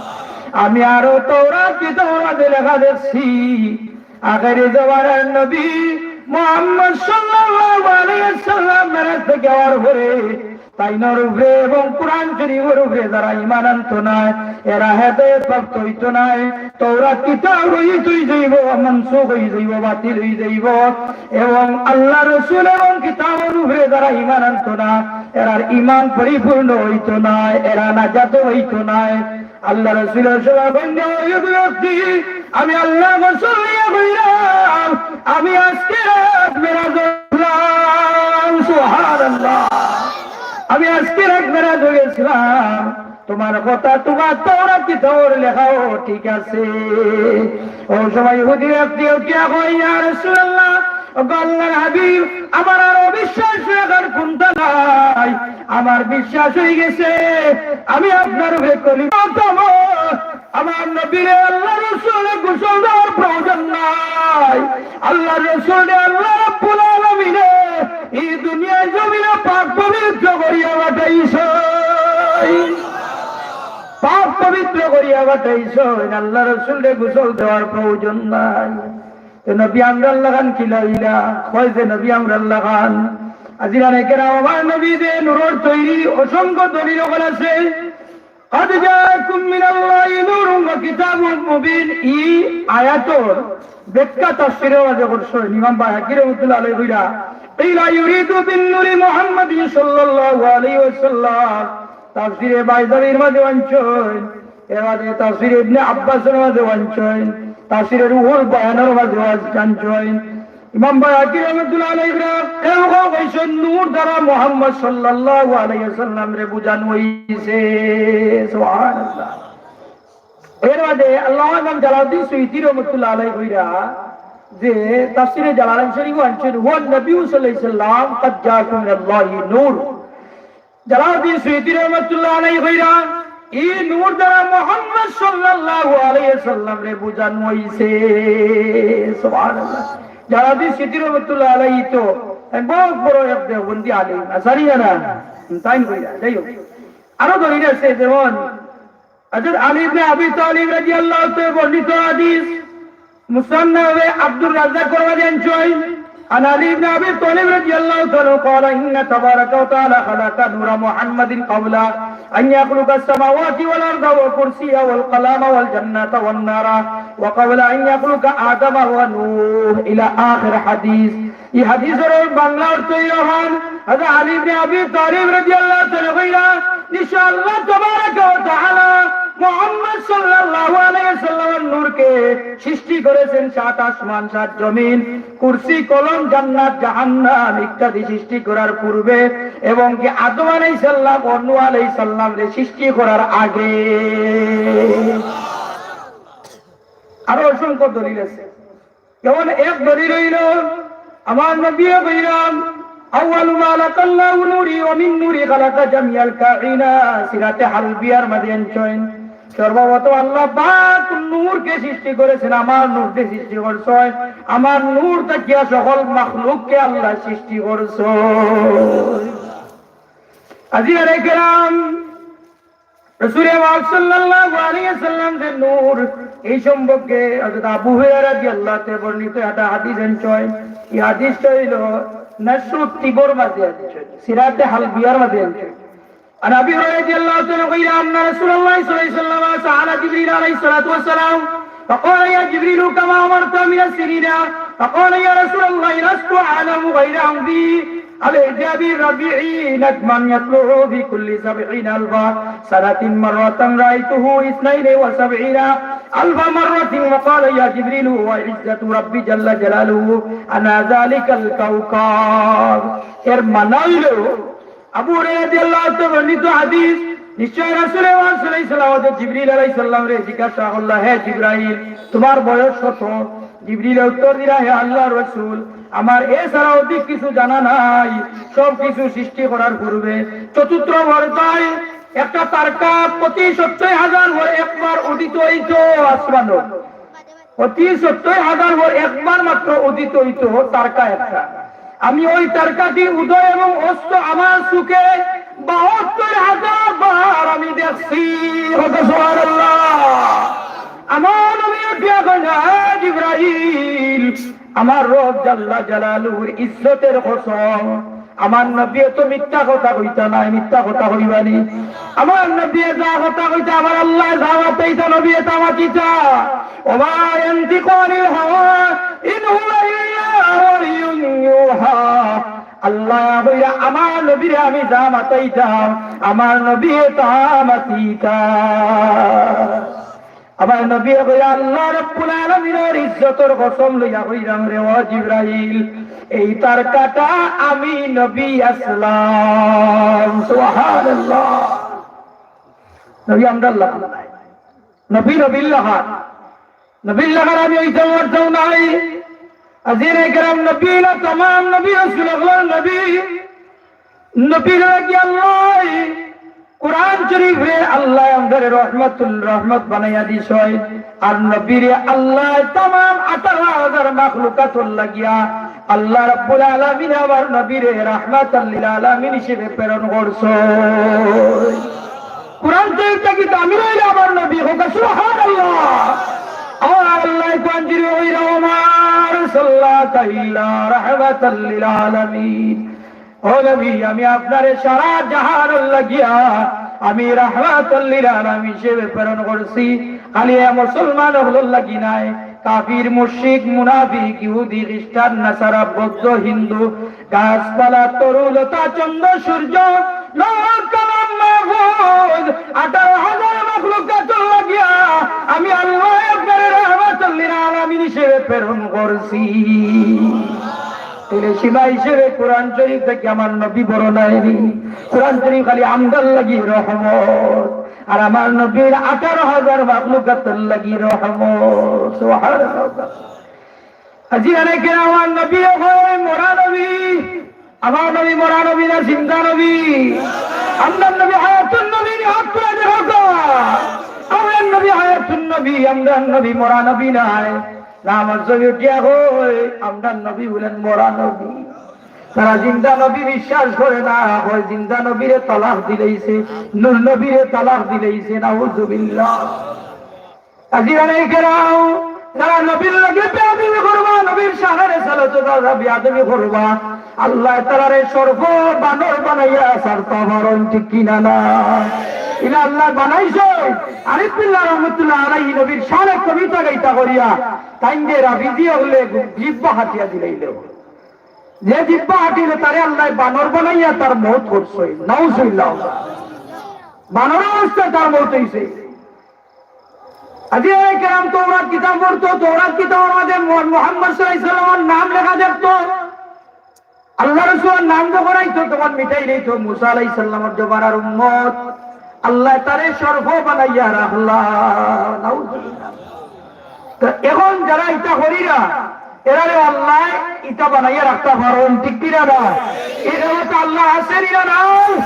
আমি আরো তওরাত কিতাবর মাঝে লেখা দেখছি, আখেরি জমানার নবী মুহাম্মদ সাল্লাল্লাহু আলাইহি ওয়াসাল্লাম মেরাজ থাকি আওয়ার পরে তাইনর উপরে এবং কোরআন শরীফর উপরে যারা ঈমান আনতো নায়, এরা হেদায়েত প্রাপ্ত অইতো নায়। তওরাত কিতাব রহিত অই যাইবো, মনসুখ অই যাইবো, বাতিল অই যাইবো। এবং আল্লাহর রাসূল এবং কিতাবর উপরে যারা ঈমান আনতো না, এরার ঈমান পরিপূর্ণ অইতো নায়, এরা নাজাত অইতো নায়। আল্লাহর রাসূলে সময় বন্ধ অই গেছে, ব্যক্তি, আমি আল্লাহর কসম লইয়া কইরাম, আমি আজকে রাইত মেরাজো গেছলাম। সুবহানাল্লাহ। আমি আজকে রাইত মেরাজো গেছলাম। তুমার কথা তুমার তওরাত কিতাবর লেখাও ঠিক আছে। অউ সময় ইহুদি ব্যক্তি উঠিয়া কয়, "ইয়া রাসূলুল্লাহ, ওগো আল্লাহর হাবিব, আমার আর অবিশ্বাস রাখার কুন্তা নাই, আমার বিশ্বাস অই গেছে, আমি আপনার উপরে কলিমা পড়তাম।" আমার নবীরে আল্লাহর রাসূলে গোসল দেওয়ার প্রয়োজন নাই। আল্লাহর রাসূলরে আল্লাহ রাব্বুল আলামিনে ই দুনিয়ার জমিনো পাক পবিত্র করিয়া পাঠাইছইন। পাক পবিত্র করিয়া পাঠাইছইন। আল্লাহর রাসূলরে গোসল দেওয়ার প্রয়োজন নাই। তো নবী আমরার লাখান কিলা অইলা? কয় যে নবী আমরার লাখান। আজিরানে কেরাম, আমার নবী যে নূরর তৈরি, অসংখ্য দলিল অকল আছে। قد جاءكم من الله نور وكتاب مبين। ই আয়াতর ব্যাখ্যা তাফসীরর মাঝে করছইন ইমাম বাইহাকী রহমাতুল্লাহ আলাইহি কইরা, قيل يريد بالنور محمد صلى الله عليه وسلم। তাফসীরে বাইজাবীর মাঝে আনছইন, এর মাঝে তাফসীরে ইবনে আব্বাসর মাঝে আনছইন, তাফসীরে রুহুল বয়ানর মাঝে আনছইন। ইমাম বাইহাকী রহমাতুল্লাহ আলাইহি কইরা, কেউ কেউ কইছইন নূর দ্বারা মুহাম্মদ সাল্লাল্লাহু আলাইহি ওয়াসাল্লামরে বুঝানো অইছে। সুবহানাল্লাহ। এর মাঝে আল্লামা ইমাম জালালউদ্দিন সুয়ুতী রহমাতুল্লাহ আলাইহি কইরা যে তাফসীরে জালালাইন শরীফ আনছইন, "هو النبي صلى الله عليه وسلم قد جاءكم من الله نور।" জালালউদ্দিন সুয়ুতী রহমাতুল্লাহ আলাইহি কইরা, ই নূর দ্বারা মুহাম্মদ সাল্লাল্লাহু আলাইহি ওয়াসাল্লামরে বুঝানো অইছে। সুবহানাল্লাহ। জালালউদ্দিন সুয়ুতী রহমাতুল্লাহ আলাইহি তো এক বড়, বড় এক দেওবন্দি আলিম, আসারি না, তাইন কইরা, যাই হোক। আরো দলিল আছে, যেমন হযরত আলী ইবনে আবি তালিব রাদিয়াল্লাহু তাআলা বর্ণিত হাদিস, মুসান্নাফে আব্দুর রাজ্জাকর মাঝে আনছইন, عن علي بن أبي طالب رضي الله تعالى عنه قال: إن تبارك وتعالى خلق نور محمد قبل أن يخلق السماوات والأرض والكرسي والقلم والجنة والنار وقبل أن يخلق آدم ونوح إلى آخر حديث। ই হাদিসর বাংলা অর্থ অইলো, হযরত আলী ইবনে আবি তালিব রাদিয়াল্লাহু তাআলা কইরা, নিশ্চয় আল্লাহ তাবারাকা ওয়া তাআলা মুহাম্মদ সাল্লাল্লাহু আলাইহি ওয়াসাল্লামের নূরকে সৃষ্টি করেছেন সাত আসমান, সাত জমিন, কুরসি, কলম, জান্নাত, জাহান্নাম ইত্যাদি সৃষ্টি করার পূর্বে, এবং কি আদম আলাইহিস সালাম ও নূহ আলাইহিস সালামরে সৃষ্টি করার আগে। আরো অসংখ্য দলিল আছে। যেমন এক দলিল অইলো, আমার নবীয়ে কইরা, أول ما خلق الله نوري ومن نوري خلق جميع الكائنات। সিরাতে হালবিয়ার মাঝে আনছইন, সর্বপ্রথম আল্লাহ পাক নূরকে সৃষ্টি করেছেন, আমার নূরকে সৃষ্টি করছইন, আমার নূর থাকিয়া সকল মাখলুককে আল্লাহ সৃষ্টি করছইন। আজিজ আলাইহিস সালাম, রাসূলে পাক সাল্লাল্লাহু আলাইহি ওয়াসাল্লাম যে নূর, এই সম্পর্কে হযরত আবু হুরায়রা রাদিয়াল্লাহু তাআলা বর্ণিত একটা হাদিস আনছইন। ই হাদিসটা অইলো, নাসরুত তিবর মাঝে আনছইন, সিরাতে হালবিয়ার মাঝে আনছইন। عن أبي هريرة رضي الله تعالى عنه قيل أن رسول الله صلى الله عليه وسلم سأل جبريل عليه الصلاة والسلام فقال: يا جبريل، كم عمرت من السنين؟ فقال: يا رسول الله، لست أعلم غير أن في الحجاب الربيع نجما يطلع في كل سبعين ألف سنة مرة رأيته اثنين وسبعين ألف مرة، وقال: يا جبريل، وعزة ربي جل جلاله أنا ذلك الكوكب। এর মানে হইল, আবু হুরায়রা রাদিয়াল্লাহু তাআলা বর্ণিত হাদিস, নিশ্চয় রাসূল পাক সাল্লাল্লাহু আলাইহি ওয়াসাল্লাম হযরত জিবরিল আলাইহিস সালামরে জিজ্ঞাসা করলা, "হে জিবরাইল, তোমার বয়স কত?" জিবরিল উত্তর দিলা, "হে আল্লাহর রাসূল, আমার এ ছাড়া অধিক কিছু জানা নাই, সব কিছু সৃষ্টি করার পূর্বে চতুর্থ পর্দায় একটা তারকা প্রতি সত্তর হাজার বছর একবার উদিত হইত আসমানো।" প্রতি সত্তর হাজার বছর একবার মাত্র উদিত হইত তারকা একটা। আমি ওই তারকাটি উদয় এবং অস্ত আমার চোখে বাহাত্তর হাজার বার আমি দেখছি। সুবহানাল্লাহ। আমার নবী উঠিয়া কইলা, "হে জিবরাইল, আমার রব জাল্লা জালালুহুর ইজ্জতের কসম, আমার নবী তো মিথ্যা কথা কইতা নায়, মিথ্যা কথা কইবানি?" আমার নবী যা কথা কইতা, আমার আল্লাহ যা মাতাইতা, নবী তা মাতিতা। وما ينطق عن الهوى إن هو إلا وحي يوحى। আল্লাহ কইরা আমার নবীরে আমি যা মাতাইতাম, আমার নবী তা মাতিতা। আমার নবী কইরা, "আল্লাহ রাব্বুল আলামিনের ইজ্জতর কসম লইয়া কইরাম রে ও জিবরাইল, এই তারকাটা আমি নবী আছলাম।" সুবহানাল্লাহ। নবী আমরার লাখান নায়। নবী নবীর লাখান। নবীর লাখান আমি অইতাম পারতাম নায়। আজিজ কেরাম, নবী না তামাম নবী, রাসূল হকলর নবী। নবীর লাগি আল্লাহ কোরআন শরীফরে আল্লাহ আমরারে রহমাতুল রহমত বানাইয়া দিছইন। আর নবীরে আল্লাহ তামাম আঠারো হাজার মাখলুকাতর লাগিয়া আল্লাহ রাব্বুল আলামিন আমার নবীরে রাহমাতাল লিল আলামিন হিসেবে প্রেরণ করছইন। কোরআন শরীফ থাকি দামি অইলা আমার নবী, কউক্কা সুবহানাল্লাহ। আর আল্লাহ কোরআন শরীফ কইরা, "ওমা আরসালনাকা ইল্লা রাহমাতাল লিল আলামিন।" ও নবী, আমি আপনারে সারা জাহানর লাগিয়া আমি রাহমাতাল লিল আলামিন হিসেবে প্রেরণ করছি। খালি এ মুসলমান হকলর লাগি নায়, কাফির, মুশরিক, মুনাফিক, ইহুদি, খ্রিস্টান, নাসারা, বৌদ্ধ, হিন্দু, গাছপালা, তরুলতা, চন্দ্র, সূর্য, লৌহ, কলম, মাহফুজ, আঠারো হাজার মাখলুকাতর লাগিয়া আমি আল্লাহ আপনারে রাহমাতাল লিল আলামিন হিসেবে প্রেরণ করছি। তাইলে সীমা হিসেবে কোরআন শরীফ থাকি আমার নবী বড় নায় নি? কোরআন শরীফ খালি আমরার লাগি রহমত, আর আমার নবীর আঠারো হাজার মাখলুকাতর লাগি রহমত। সুবহানাল্লাহ। আজিজ কেরাম, আমার নবী অইলা মরা নবী। আমার নবী মরা নবী না জিন্দা নবী? আমরার নবী হায়াতুন নবী নি? হাত তুলি দেখাউক্কা। আমরার নবী হায়াতুন নবী, আমরার নবী মরা নবী নায়। না, আমার নবী উঠিয়া কয়, আমরার নবী অইলা মরা নবী। তারা জিন্দা নবী বিশ্বাস করে না, কয় জিন্দা নবীরে তালাক দিলাইছে, নূর নবীরে তালাক দিলাইছে, নাউজুবিল্লাহ। আজিজ কেরাম, যারা নবীর লগে বেয়াদবি করবা, নবীর শানের সাথে যারা বেয়াদবি করবা, আল্লাহ তারারে সর্প বানর বানাইয়া ছাড়তা পারইন, ঠিক কিনা না? ইলা আল্লাহ বানাইছে। আরিফ বিল্লাহ রহমতুল্লাহ আলাইহি নবীর শানে কবিতা গাইতা করিয়া, তাইন যে রাবিজি হলে জিব্বা কাটিয়া দিলাইল। যে জিব্বা কাটিল তারে আল্লাহ বানর বানাইয়া তার মউত করছে। নাউজুবিল্লাহ। বানর অবস্থায় তার মউত অইছে। আজিজ কেরাম, তৌরাত কিতাব পড়তো, তৌরাত কিতাবর মাঝে মু-, মুহাম্মদ সাল্লাল্লাহু আলাইহি ওয়াসাল্লামর নাম লেখা থাকতো। আল্লাহ রাসূলর নাম যখন আইতো, তখন মিটাই দিতো, মুসা আলাইহিস সালামর জমানার উম্মত। আল্লাহ তারে সর্প বানাইয়া রাখলা। নাউজুবিল্লাহ। তো এখন যারা ইতা করিরা, এরারে আল্লাহ ইতা বানাইয়া রাখতা পারইন, ঠিক কিনা না? এই ক্ষমতা আল্লাহ আছে নি না নাই?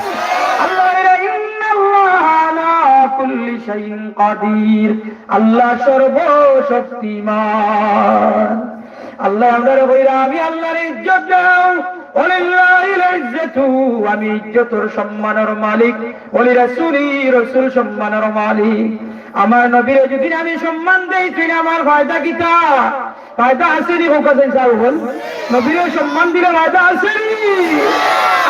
আল্লাহ কইরা, "ইন্নাল্লাহা আলা কুল্লি শাইইন কাদির।" আল্লাহ সর্বশক্তিমান। আল্লাহ আমরারে কইরা, "আমি আল্লাহর ইজ্জত দাও।" ওয়ালিল্লাহিল ইজ্জতু, আমি ইজ্জতর সম্মানর মালিক। ওয়ালিরাসূলি, রাসূল সম্মানর মালিক। আমার নবীরে যদি আমি সম্মান দেই, তাইলে আমার ফায়দা কিতা? ফায়দা আছে নি? কউক্কা চাই, সাব বল। নবীরে সম্মান দিলে ফায়দা আছে নি?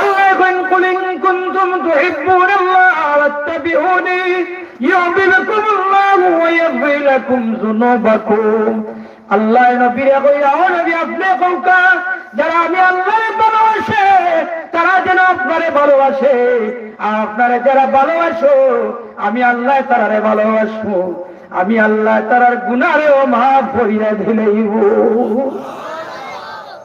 আল্লায় কইন, "কুল ইন কুনতুম তুহিব্বুনাল্লাহ ফাত্তাবিউনি ইউহবিবকুমুল্লাহু ওয়া ইয়াগফির লাকুম যুনুবাকুম।" আল্লায় নবীরে কইরা, "ও নবী, আপনে কউক্কা, যারা আমি আল্লারে ভালোবাসে, তারা যেন আপনারে ভালোবাসে, আর আপনারে যারা ভালোবাসো, আমি আল্লায় তারারে ভালোবাসবো, আমি আল্লায় তারার গুনারেও মাফ করিয়া দিলাইবো।"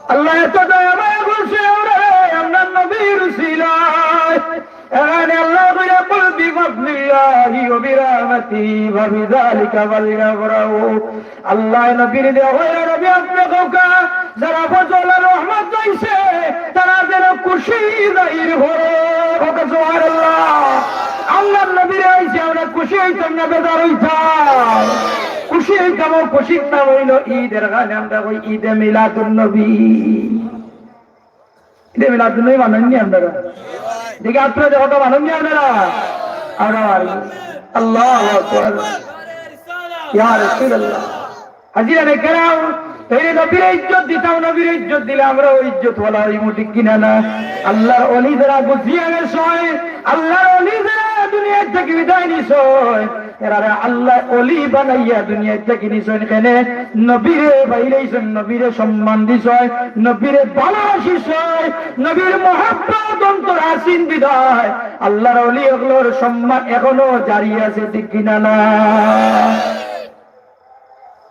আল্লায় এত দয়া মায়া করছে আমরারে, আমরার নবীর উসিলায়। এখানে আল্লায় কইরা, "কুল বিফাদলিল্লাহি ওয়া বিরাহমাতিহি ফাবিযালিকা ফালইফরাহু।" আল্লায় নবীরে দেওয়া অইলো, "নবী, আপনে কউক্কা, যারা ফজলর রহমত পাইছে, তারা যেন খুশি জাহির করে।" কউক্কা সুবহানাল্লাহ। আল্লার নবীরে পাইছি, আমরা খুশি অইতাম না বেজার অইতাম? খুশি অইতাম। অউ খুশির নাম অইলো ঈদ। এর কারণে আমরা কই ঈদে মিলাদুন নবী। ঈদে মিলাদুন নবী মানইন নি আপনারা? দেখি আপনারা দেখো তো, মানইন নি আপনারা? আমরা মানি। আল্লাহু আকবার। ইয়া রাসূলুল্লাহ। হাজিরানে কেরাম, এই নবীরে ইজ্জত দিতাম, নবীরে ইজ্জত দিলে আমরাও ইজ্জতওয়ালা অইমু, ঠিক কিনা না? আল্লার অলি যারা গুজিয়া গেছইন, আল্লার অলি যারা দুনিয়া থাকি বিদায় নিছইন, এরারে আল্লায় অলি বানাইয়া দুনিয়া থাকি নিছইন কেনে? নবীরে পাইলাইছইন, নবীরে সম্মান দিছইন, নবীরে ভালোবাসিছইন, নবীর মহব্বত অন্তর আসিন বিদায় আল্লার অলি অকলর সম্মান এখনো জারি আছে, ঠিক কিনা না?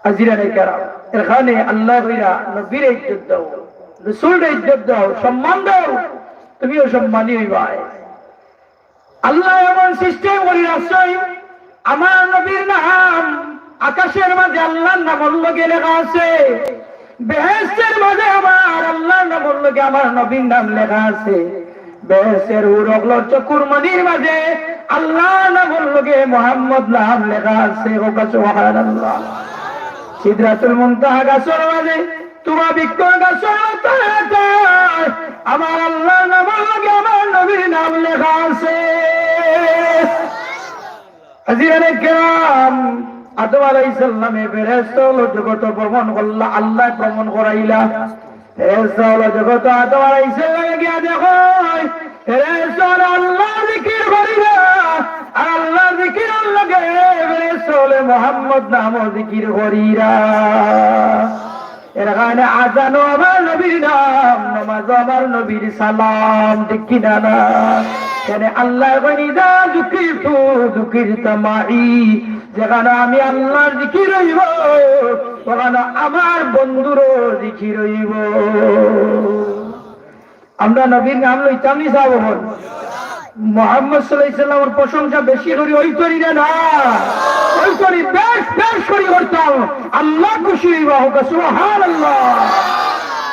হাজিরানে কেরাম, এর কারণে আল্লায় কইরা, নবীরে ইজ্জত দেও, রসুলরে ইজ্জত দেও, সম্মান দেও, তুমিও সম্মানী অইবায়। আল্লায় এমন system করি রাখছইন, আমার নবীর নাম আকাশর মাঝে আল্লার নামর লগে লেখা আছে, বেহেশতর মাঝে আমার আল্লার নামর লগে আমার নবীর নাম লেখা আছে। বেহেশতর হুর অকলর চকুর মণির মাঝে আল্লার নামর লগে মোহাম্মদ নাম লেখা আছে। কউক্কা সুবহানাল্লাহ। সিদরাতুল মুনতাহা গাছর মাঝে, তুরা বৃক্ষর গাছর তলে আমার আল্লার নামর লগে আমার নবীর নাম লেখা আছে। হাজিরানে কেরাম, আদম আলাইহিস সালামে ফেরেশতা অকল জগত ভ্রমণ করলা, আল্লায় ভ্রমণ করাইলা। ফেরেশতা অকল জগত আদম আলাইহিস সালামে গিয়া দেখইন, ফেরেশতা অকল আল্লার জিকির করিরা, আর আল্লার জিকিরর লগে ফেরেশতা অকলে মোহাম্মদ নামও জিকির করিরা। এর কারণে আজানো আমার নবীর নাম, নামাজও আমার নবীর সালাম, ঠিক কিনা না? কেনে আল্লায় কইন, "ইযা যুকিরতু যুকিরতা মাই।" যেখানো আমি আল্লার জিকির অইবো, ওখানো আমার বন্ধুরও জিকির অইবো। আমরা নবীর নাম লইতাম নি, সাব বল? মোহাম্মদ সাল্লাল্লাহু আলাইহি ওয়াসাল্লামর প্রশংসা বেশি করি অইতো নি না? অইতো নি, বেশ, বেশ করি করতাম। আল্লাহ খুশি অইবা, কউক্কা সুবহানাল্লাহ।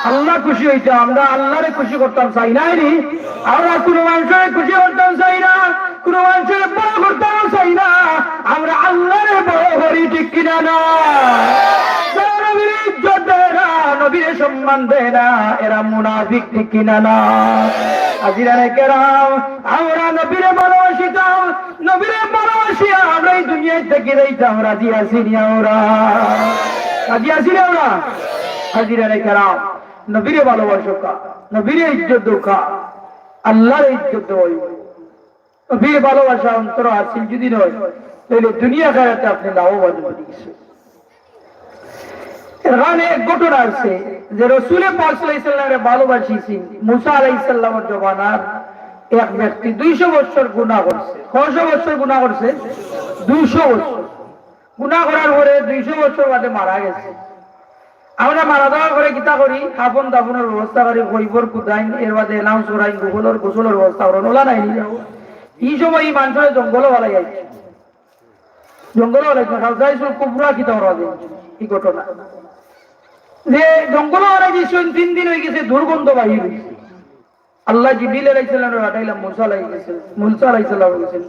আল্লাহ খুশি অইতা, আমরা আল্লারে খুশি করতাম চাই না নি? আমরা কুনু মানষরে খুশি করতাম চাই না, কুনু মানষরে বড় করতাম চাই না, আমরা আল্লারে বড় করি, ঠিক কিনা না? যারা নবীর ইজ্জত দেয় না, নবীরে সম্মান দেয় না, এরা মুনাফিক, ঠিক কিনা না? হাজিরানে কেরাম, আমরা নবীরে ভালোবাসিতাম, নবীরে ভালোবাসিয়া আমরা এই দুনিয়া থাকি যাইতাম, রাজি আছি নি আমরা? রাজি আছি নি আমরা? হাজিরানে কেরাম, নবীরে ভালোবাসউক্কা, নবীরে ইজ্জত দেউক্কা, আল্লারে ইজ্জত দেওয়া অইবো। নবীর ভালোবাসা অন্তরো হাসিল যদি নায়, তাইলে দুনিয়া আখিরাতে আপনে লাভবান অইবা। এর কারণে এক ঘটনা আছে যে রসুলে পাক সাল্লাল্লাহু আলাইহি ওয়াসাল্লামরে ভালোবাসিছইন মুসা আলাইহিস সালামর জমানার এক ব্যক্তি দুইশো বছর গুনাহ করছে। কয়শো বছর গুনাহ করছে? দুইশো বছর। গুনাহ করার পরে দুইশো বছর বাদে মারা গেছে। আমরা মারা যাওয়ার পরে কিতা করি? কাফন দাফনর ব্যবস্থা করি, কবর খুদাইন, এর বাদে announce করাইন, গোসলর, গোসলর ব্যবস্থা করইন, অলা নায় নি? ই সময় ই মানষরে জঙ্গলো ফালাই আইছে। জঙ্গলো ফালাই আইছে, খালসা ইসুল কুবরা কিতা করা যায়? ই ঘটনা। যে জঙ্গলো ফালাই দিছইন, তিন দিন অইগেছে, দুর্গন্ধ বাহির অইছে। আল্লাহ জিবরিল আলাইহিস সালামরে পাঠাইলা মুসা আলাইহিস সালাম, মুসা আলাইহিস সালাম বলছেন,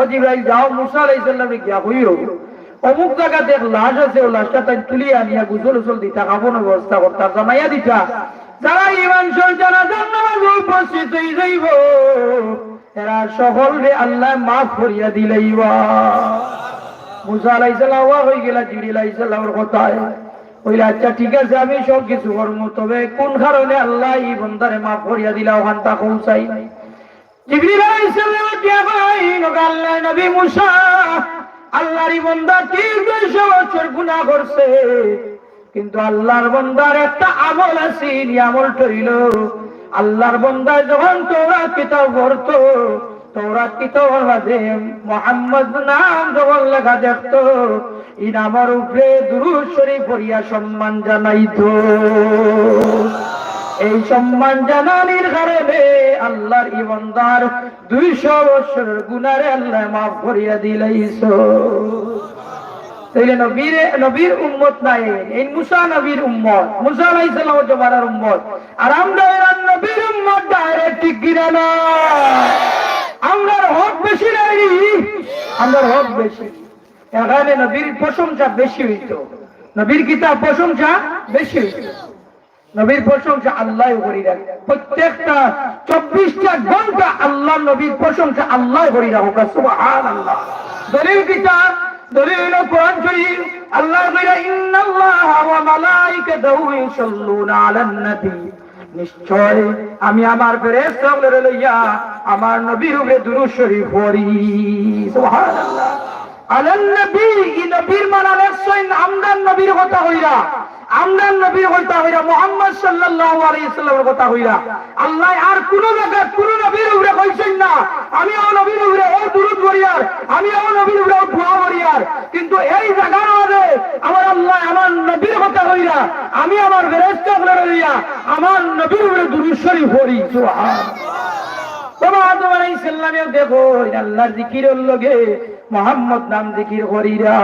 "ও জিবরাইল, যাও মুসা আলাইহিস সালামরে গিয়া কইও, অমুক জাগাত এক লাশ আছে, অউ লাশটা তাইন তুলিয়া আনিয়া গোসল উসল দিতা, কাফনর ব্যবস্থা করতা, জানাইয়া দিতা। যারা ই মানষর জানাজার নামাজো উপস্থিত অইযাইবো, এরা সকলরে আল্লায় মাফ করিয়া দিলাইবা।" মুসা আলাইহিস সালাম অবাক অইগেলা জিবরিল আলাইহিস সালামর কথায়। কইলা, "আচ্ছা, ঠিক আছে, আমি সব কিছু করমু, তবে কুন কারণে আল্লায় ই বন্দারে মাফ করিয়া দিলা, অখানতা কও চাই।" জিবরিল আলাইহিস সালাম উঠিয়া কইন, "ওগো আল্লাহর নবী মুসা, আল্লাহর ই বন্দা ঠিক দুইশো বছর গুনাহ করছে, কিন্তু আল্লাহর বন্দার একটা আমল আছিল, ই আমলটা অইলো, আল্লাহর বন্দায় যখন তৌরাত কিতাব পড়তো, তৌরাত কিতাবর মাঝে মুহাম্মদ নাম যখন লেখা দেখতো, ই নামর উপরে দুরূদ শরীফ পড়িয়া সম্মান জানাইতো। এই সম্মান জানানির কারণে আল্লাহর ই বন্দার দুইশো বছরর গুনারে আল্লায় মাফ করিয়া দিলাইছো।" তাইলে নবীর, নবীর উম্মত নায়, এইন মুসা নবীর উম্মত, মুসা আলাইহিস সালামর জমানার উম্মত। আর আমরা এরার নবীর উম্মত direct, ঠিক কিনা না? আমরার হক বেশি নায় নি? আমরার হক বেশি। এখানে নবীর প্রশংসা বেশি অইতো, নবীর কিতা প্রশংসা বেশি অইতো। নবীর প্রশংসা আল্লায় করিরা। প্রত্যেকটা চব্বিশটা ঘন্টা আল্লাহর নবীর প্রশংসা আল্লায় করিরা। হোক সুবহানাল্লাহ। দলিল কিতা? দলিল অইলো কোরআন শরীফ। আল্লায় কইরা, "ইন্নাল্লাহা ওয়া মালাইকাতাহু ইউসাল্লুনা আলান নবী।" নিশ্চয় আমি আমার ফেরেশতা অকলরে লইয়া আমার নবীর উপরে দুরূদ শরীফ পড়ি। সুবহানাল্লাহ। আলান নবী, ই নবীর মালা লেখছইন আমরার নবীর কথা কইরা, আমরার নবীর কথা কইরা, মুহাম্মদ সাল্লাল্লাহু আলাইহি ওয়াসাল্লামের কথা কইরা। আল্লায় আর কুনু জাগাত কুনু নবীর উপরে কইছইন না, "আমি অউ নবীর উপরে অউ দুরূদ পড়িয়ার, আমি অউ নবীর উপরে অউ দোয়া পড়িয়ার।" কিন্তু এই জাগার মাঝে আমার আল্লায় আমার নবীর কথা কইরা, "আমি আমার ফেরেশতা অকলরে লইয়া আমার নবীর উপরে দুরূদ শরীফ পড়ি।" সুবহানাল্লাহ। বাবা আদম আলাইহিস সালামেও দেখো, আল্লাহর জিকিরর লগে মুহাম্মদ নাম জিকির করিরা।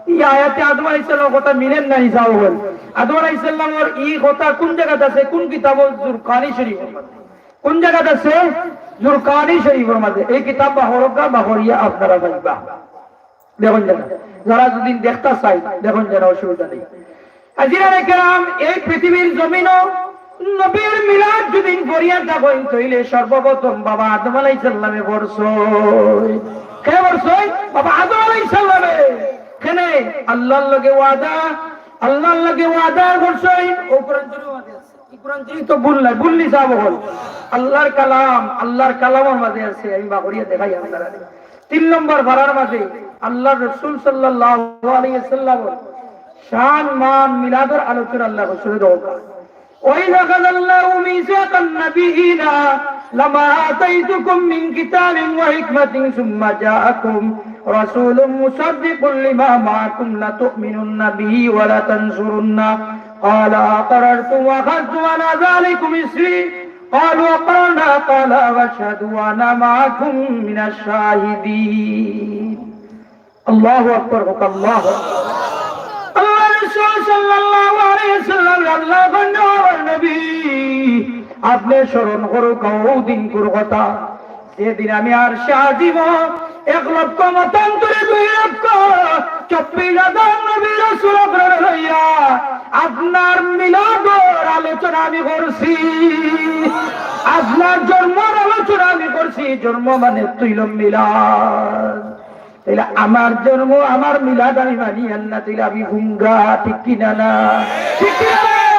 ই আয়াতে আদম আলাইহিস সালামর কথা মিলের না নি? যাও বল, আদম আলাইহিস সালামর ই কথা কুন জাগাত আছে? কুন কিতাব? জুরকানি শরীফর মাঝে। কুন জাগাত আছে? জুরকানি শরীফর মাঝে। এই কিতাব বাহরকা বাহরিয়া আপনারা পাইবা। দেখইন যেন, যারা যদি দেখতা চাই, দেখইন যেন, অসুবিধা নাই। হাজিরানে কেরাম, এই পৃথিবীর জমিনো নবীর মিলাদ যদি পড়িয়া থাকইন, তাইলে সর্বপ্রথম বাবা আদম আলাইহিস সালামে পড়ছইন। কে পড়ছইন? বাবা আদম আলাইহিস সালামে। কেনে? আল্লাহর লগে ওয়াদা, আল্লাহর লগে ওয়াদা করছইন। অউ কোরআন শরীফর মাঝে আছে। ই কোরআন শরীফ তো ভুল নায়, ভুল নি যাও বল। আল্লাহর কালাম, আল্লাহর কালামর মাঝে আছে, আমি বাহরিয়া দেখাই আপনারারে। তিন নম্বর পারার মাঝে আল্লাহর রাসূল সাল্লাল্লাহু আলাইহি ওয়াসাল্লামর শান মান মিলাদর আলোচনা আল্লাহর রাসূলে দরকার। وإذ أخذ الله ميثاق النبيين لما آتيتكم من كتاب وحكمة ثم جاءكم رسول مصدق لما معكم لتؤمنن به ولتنصرنه قال أقررتم وأخذتم على ذلكم إصري قالوا أقررنا قال فاشهدوا وأنا معكم من الشاهدين। আল্লাহু আকবার হোক, আল্লাহু আকবার। আল্লাহর রাসূল সাল্লাল্লাহু আলাইহি ওয়াসাল্লাম আল্লায় কইন, "ও আমার নবী, আপনে স্মরণ করউক্কা অউ দিনকুর কথা, যেদিন আমি আরশে আজিমো এক লক্ষ মতান্তরে দুই লক্ষ চব্বিশ হাজার নবী রাসূল অকলরে লইয়া আপনার মিলাদর আলোচনা আমি করছি, আপনার জন্মর আলোচনা আমি করছি।" জন্ম মানে অইলো মিলাদ। তাইলে আমার জন্ম, আমার মিলাদ আমি মানিয়ার না, তাইলে আমি হুঙ্গা, ঠিক কিনা না? ঠিক কিনা না?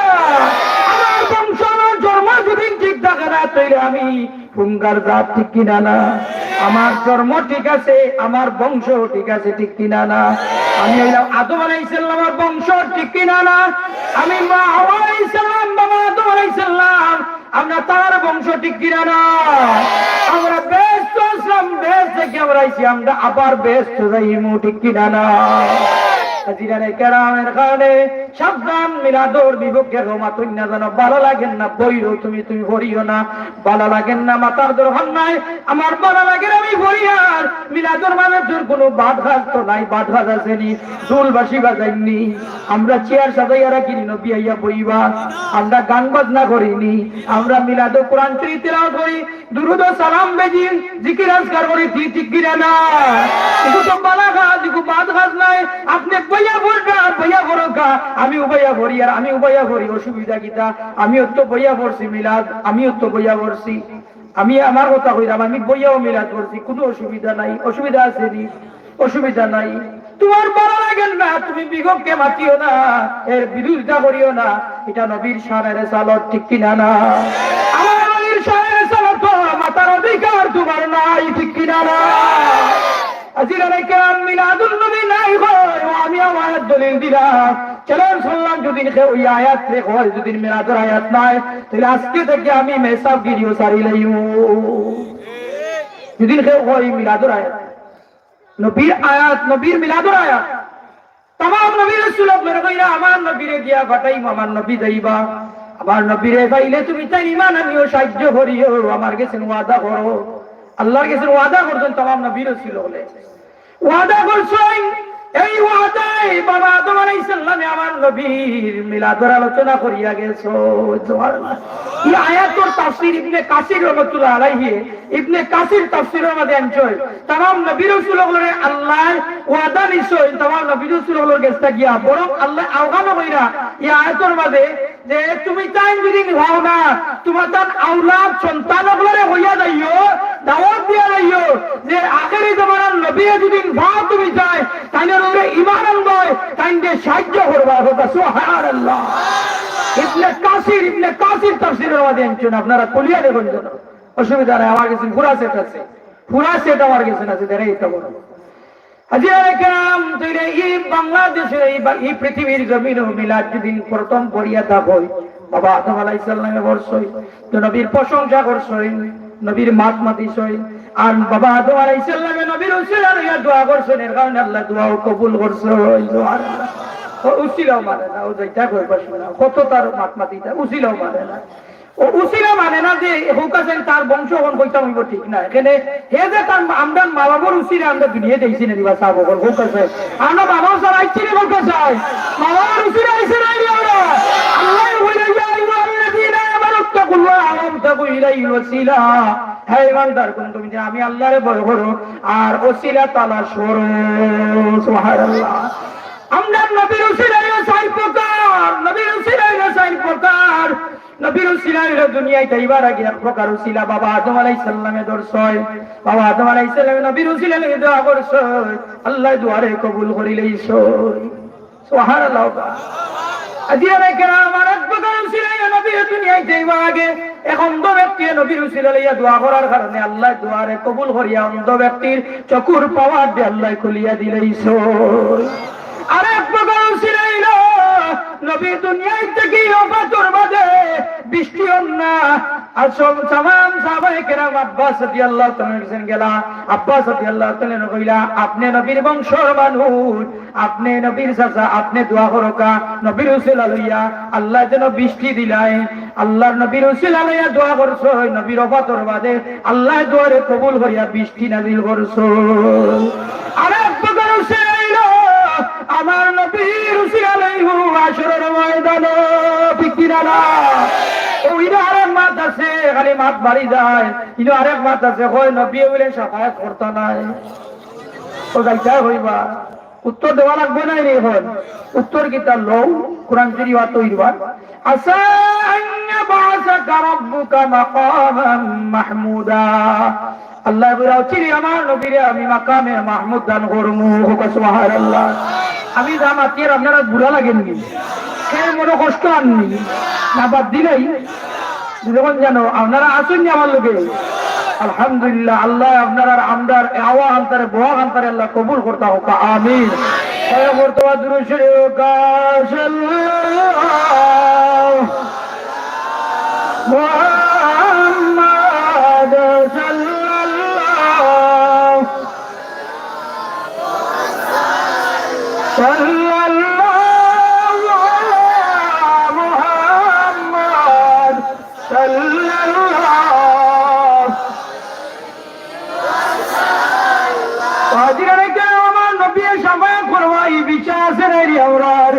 আমার বংশ, আমার জন্ম যদি ঠিক থাকে না, তাইলে আমি হুঙ্গার জাত, ঠিক কিনা না? আমার জন্ম ঠিক আছে, আমার বংশ ঠিক আছে, ঠিক কিনা না? আমি অইলাম আদম আলাইহিস সালামর বংশ, ঠিক কিনা না? আমি মা হাওয়া আলাইহিস সালাম, বাবা আদম আলাইহিস সালাম, আমরা তার বংশ, ঠিক কিনা না? আমরা বেহেস্ত আছলাম, বেহেস্ত থাকি আমরা আইছি, আমরা আবার বেহেস্ত যাইমু, ঠিক কিনা না? হাজিরানে কেরামের কারণে সাবধান, মিলাদর বিপক্ষে কেউ মাতইন না জানো, ভালা লাগের না, বইরো তুমি, তুমি পড়িও না, ভালা লাগের না, মাতার দরকার নাই। আমার ভালা লাগের আমি পড়িয়ার, মিলাদর মানষর কুনু বাদ খাজ তো নাই, বাদ খাজ আছে নি, ঢুল বাঁশি বাজাইন নি, আমরা চেয়ার সাজাইয়া রাখি নি, নবী আইয়া বইবা, আমরা গান বাজনা করি নি, আমরা মিলাদো কোরআন শরীফ তিলাওয়াত করি, দুরুদ ও সালাম বেজি, জিকির আজকার করি, ঠিক, ঠিক কিনা না? ইগু তো ভালা খাজ, ইগু বাদ খাজ নাই। আপনে বইয়া পড়বা, বইয়া পড়উক্কা, আমি উবাইয়া পড়ি, আর আমি উবাইয়া পড়ি, অসুবিধা কিতা? আমিও তো বইয়া পড়ছি মিলাদ, আমিও তো বইয়া পড়ছি। আমি আমার কথা কইলাম, আমি বইয়াও মিলাদ পড়ছি, কুনু অসুবিধা নাই। অসুবিধা আছে নি? অসুবিধা নাই। তুমার ভালা লাগের না, তুমি বিপক্ষে মাতিও না, এর বিরোধিতা করিও না। ইটা নবীর শানে রেসালত, ঠিক কিনা না? আমার নবীর শানে রেসালত তো মাতার অধিকার তুমার নাই, ঠিক কিনা না? আজিজ আলাইকুম, মিলাদুন নবী নাই কয়, ও আমি আমার দলিল দিলাম, challenge করলাম, যদি কেউ ই আয়াতরে কয়, যদি মিলাদর আয়াত নাই, তাইলে আজকে থাকি আমি মেসাব গিরিও ছাড়ি লাইমু। যদি কেউ কয় মিলাদর আয়াত, নবীর আয়াত, নবীর মিলাদর আয়াত। তামাম নবী রাসূল অকলরে কইরা, আমার নবীরে দিয়া পাঠাইমু, আমার নবী যাইবা। আমার নবীরে পাইলে তুমি তাইন ইমান আনিও, সাহায্য করিও, আমার গেছে ওয়াদা করো। আল্লার গেছে ওয়াদা করছইন তামাম নবী রাসূল অকলে। ওয়াদা করছইন, এই ওয়াদায় বাবা আদম আলাইহিস সালামে আমার নবীর মিলাদর আলোচনা করিয়া গেছইন। সুবহানাল্লাহ। ই আয়াতর তাফসীর ইবনে কাসির রহমাতুল্লাহ আলাইহি, ইবনে কাসির তাফসীরর মাঝে আনছইন, তামাম নবী রাসূল অকলরে আল্লায় ওয়াদা নিছইন, তামাম নবী রাসূল অকলর গেছ থাকি গিয়া, বরং আল্লায় আহ্বান কইরা ই আয়াতর মাঝে যে তুমি তাইন যদি পাও না, তুমার তান আওলাদ সন্তান অকলরে কইয়া যাইও, দাওয়াত দিয়া যাইও যে আখেরি জমানার নবীয়ে যদি পাও তুমি তাইন, তাইনর উপরে ইমান আনবায়, তাইনরে সাহায্য করবায়। কউক্কা সুবহানাল্লাহ। ইবনে কাসির, ইবনে কাসির তাফসীরর মাঝে আনছইন, আপনারা খুলিয়া দেখইন যেন, অসুবিধা নাই, আমার গেছে পুরা set আছে, পুরা set আমার গেছে আছে, দেখাই দিতাম। হাজিরা কেরাম, তাইলে ই বাংলাদেশে, ই বা-, ই পৃথিবীর জমিনো মিলাদ যদি প্রথম পড়িয়া থাকইন, বাবা আদম আলাইহিস সালামে পড়ছইন, তো নবীর প্রশংসা করছইন, নবীর মাত মাতিছইন, আর বাবা আদম আলাইহিস সালামে নবীর উসিলা লইয়া দোয়া করছইন, এর কারণে আল্লায় দোয়াও কবুল করছইন। সুবহানাল্লাহ। ও উসিলাও মানে না, ও যেটা কইবা শুনা, কত তার মাত মাতিতা, উসিলাও মানে না। ও উসিলা মানে না যে কউক্কা চাইন তার বংশ অখন কইতাম অইবো, ঠিক না? এখানে হে যে তার আমরার মা-বাবার উসিলা আমরা দুনিয়াত আইছি না নি বা সাব অকল, কউক্কা চাইন। আমরা বাবা ছাড়া আইছি না, কউক্কা চাইন। মা-বাবার উসিলা আইছি না নি আমরা। আল্লায় কইরা, "ইয়া আইয়ুহাল্লাযীনা আমানু ইত্তাকুল্লাহা ওয়াবতাগু ইলাইহিল ওয়াসিলা।" হে ইমানদারগণ, তুমি যে আমি আল্লারে ভয় করো আর উসিলা তালাশ করো। সুবহানাল্লাহ। আমরার নবীর উসিলা অইলো চাইর প্রকার, নবীর উসিলা অইলো চাইর প্রকার। নবীর উসিলা অইলো দুনিয়াত আইবার আগে এক প্রকার উসিলা বাবা আদম আলাইহিস সালামে ধরছইন। বাবা আদম আলাইহিস সালামে নবীর উসিলা লইয়া দোয়া করছইন, আল্লায় দোয়ারে কবুল করিলাইছইন। সুবহানাল্লাহ। হাজিরা কেরাম, আর এক প্রকার উসিলা অইলো নবীর দুনিয়াত আইবার আগে এক অন্ধ ব্যক্তিয়ে নবীর উসিলা লইয়া দোয়া করার কারণে আল্লায় দোয়ারে কবুল করিয়া অন্ধ ব্যক্তির চকুর power দিয়া আল্লায় খুলিয়া দিলাইছইন। আরেক প্রকার উসিলা অইলো, নবী দুনিয়াত থাকি ওফাতর বাদে বৃষ্টি অর না। আর সব তামাম সাহাবায়ে কেরাম আব্বাস রাদিয়াল্লাহু তাআলা আনহু গেলা, আব্বাস রাদিয়াল্লাহু তাআলা আনহু কইলা, "আপনে নবীর বংশর মানুষ, আপনে নবীর চাচা, আপনে দোয়া করউক্কা, নবীর উসিলা লইয়া আল্লায় যেন বৃষ্টি দিলাইন।" আল্লার নবীর উসিলা লইয়া দোয়া করছইন, নবীর ওফাতর বাদে আল্লায় দোয়ারে কবুল করিয়া বৃষ্টি নাজিল করছইন। আরেক প্রকার উসিলা অইলো, আমার নবীর উসিলা লইয়া হাশরর ময়দানো, ঠিক কিনা না? ও, ইনো আরেক মাত আছে, খালি মাত বাড়ি যায়। ইনো আরেক মাত আছে, কয় নবীয়ে বুলে শাফায়াত করতা নায়। ও যাইতা কইবা। উত্তর দেওয়া লাগবো না নি অখন? উত্তর কিতা লও, কোরআন শরীফ আতো ইরবার। আসা আন ইয়াবআসাকা রাব্বুকা মাকামান মাহমুদা। আল্লায় বুলে, "অচিরে আমার নবীরে আমি মাকামে মাহমুদ দান করমু।" কউক্কা সুবহানাল্লাহ। আমি যা মাতিয়ার আপনারার বুরা লাগের নি? কেউ মনো কষ্ট অর নি? না বাদ দিলাই? যখন জানো, আপনারা আছইন নি আমার লগে? আলহামদুলিল্লাহ, আল্লায় আপনারার আমরার আওয়া আনতারে, বওয়া আনতারে আল্লায় কবুল করতা কউক্কা, আমিন। দয়া করতে দুরূদ শরীফ, সাল্লাল্লাহু মুহাম্মাদ সাল্লাল্লাহু, সাল্লাল্লাহু আলা মুহাম্মাদ। সাল্লাল্লাহু। হাজিরা কেরাম, আমার নবীয়ে শাফায়াত করবা, ই বিশ্বাস আছে না রে আমরার?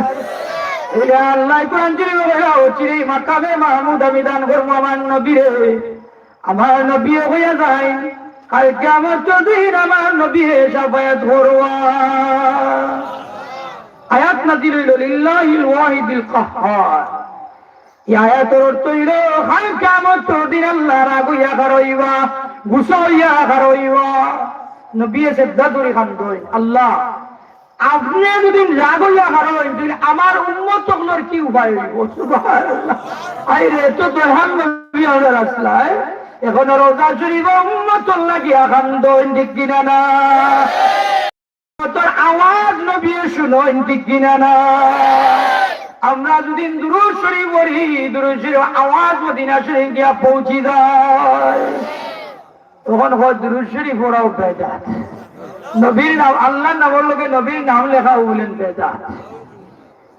এই আল্লায় কোরআন শরীফো কইরা, "অচিরে মাকামে মাহমুদ আমি দান করমু আমার নবীরে।" আমার নবীয়ে কইয়া যাইন, কাইল কিয়ামতর দিন আমার নবীয়ে শাফায়াত করবা। আয়াত নাজিল অইলো, "লিল্লাহিল ওয়াহিদিল কাহহার।" ই আয়াতর অর্থ অইলো, কাইল কিয়ামতর দিন আল্লার রাগ অইয়া খাড়া অইবা, গুসা অইয়া খাড়া অইবা। নবীয়ে সেজদা ধরি কান্দইন, "আল্লাহ, আপনে যদি রাগ অইয়া হারইন, তাইলে আমার উম্মত অকলর কি উপায় অইবো? সুবহানাল্লাহ। আরে, তো দয়াল নবী আমরার আছলা, এখনো রওজা শরীফো উম্মতর লাগিয়া কান্দইন, ঠিক কিনা না? উম্মতর আওয়াজ নবীয়ে হুনইন, ঠিক কিনা না? আমরা যদি দুরূদ শরীফ পড়ি, দুরূদ শরীফর আওয়াজ মদিনা শরীফ গিয়া পৌঁছি যায়। তখন কয় দুরূদ শরীফ পড়াও বেদাত। নবীর নাম, আল্লাহর নামর লগে নবীর নাম লেখাও বুলেন বেদাত।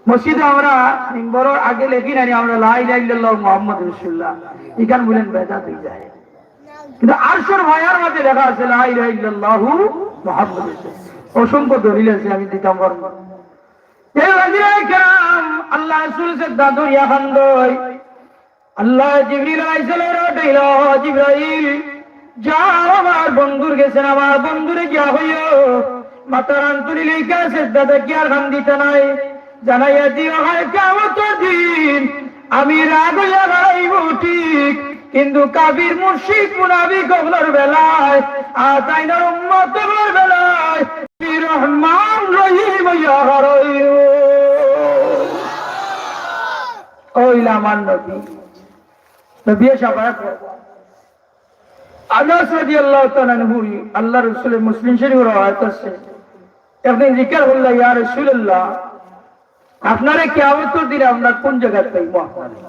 মসজিদো আমরা মিম্বরর আগে লেখি না নি আমরা লা ইলাহা ইল্লাল্লাহু মুহাম্মাদুর রাসূলুল্লাহ, ইখান বুলেন বেদাত অই যায়। কিন্তু আরশর ছায়ার মাঝে লেখা আছে লা ইলাহা ইল্লাল্লাহু মুহাম্মাদুর রাসূলুল্লাহ। অসংখ্য দলিল আছে, আমি দিতাম পারমু না। এ হাজিরায়ে কেরাম, আল্লাহর রাসূল সেজদাত করিয়া কান্দইন। আল্লায় জিবরিল আলাইহিস সালামরে পাঠাইলা, "জিবরাইল, যাও আমার বন্ধুর গেছে, আমার বন্ধুরে গিয়া কইও, মাথার আঙ্গুল তুলিয়া সেজদাত থাকিয়া আর কান্দিতা নায়। জানাইয়া দিও, কাইল কিয়ামতর দিন আমি রাগ অইয়া হারাইমু ঠিক, কিন্তু কাফির মুশরিক মুনাফিক অকলর বেলায় আর তাইনর উম্মত অকলর বেলায় আমি রহমান রহিম অইয়া হারাইমু।" অইলা আমার নবী, নবীয়ে শাফাআত করবা। আনাস রাদিয়াল্লাহু তাআলা আনহু, আল্লাহর রাসূলে, মুসলিম শরীফর রিওয়ায়াত আছে, একদিন জিকার করলা, "ইয়া রাসূলুল্লাহ, আপনারে কিয়ামতর দিন আমরা কুন জাগাত পাইমু আপনারে?"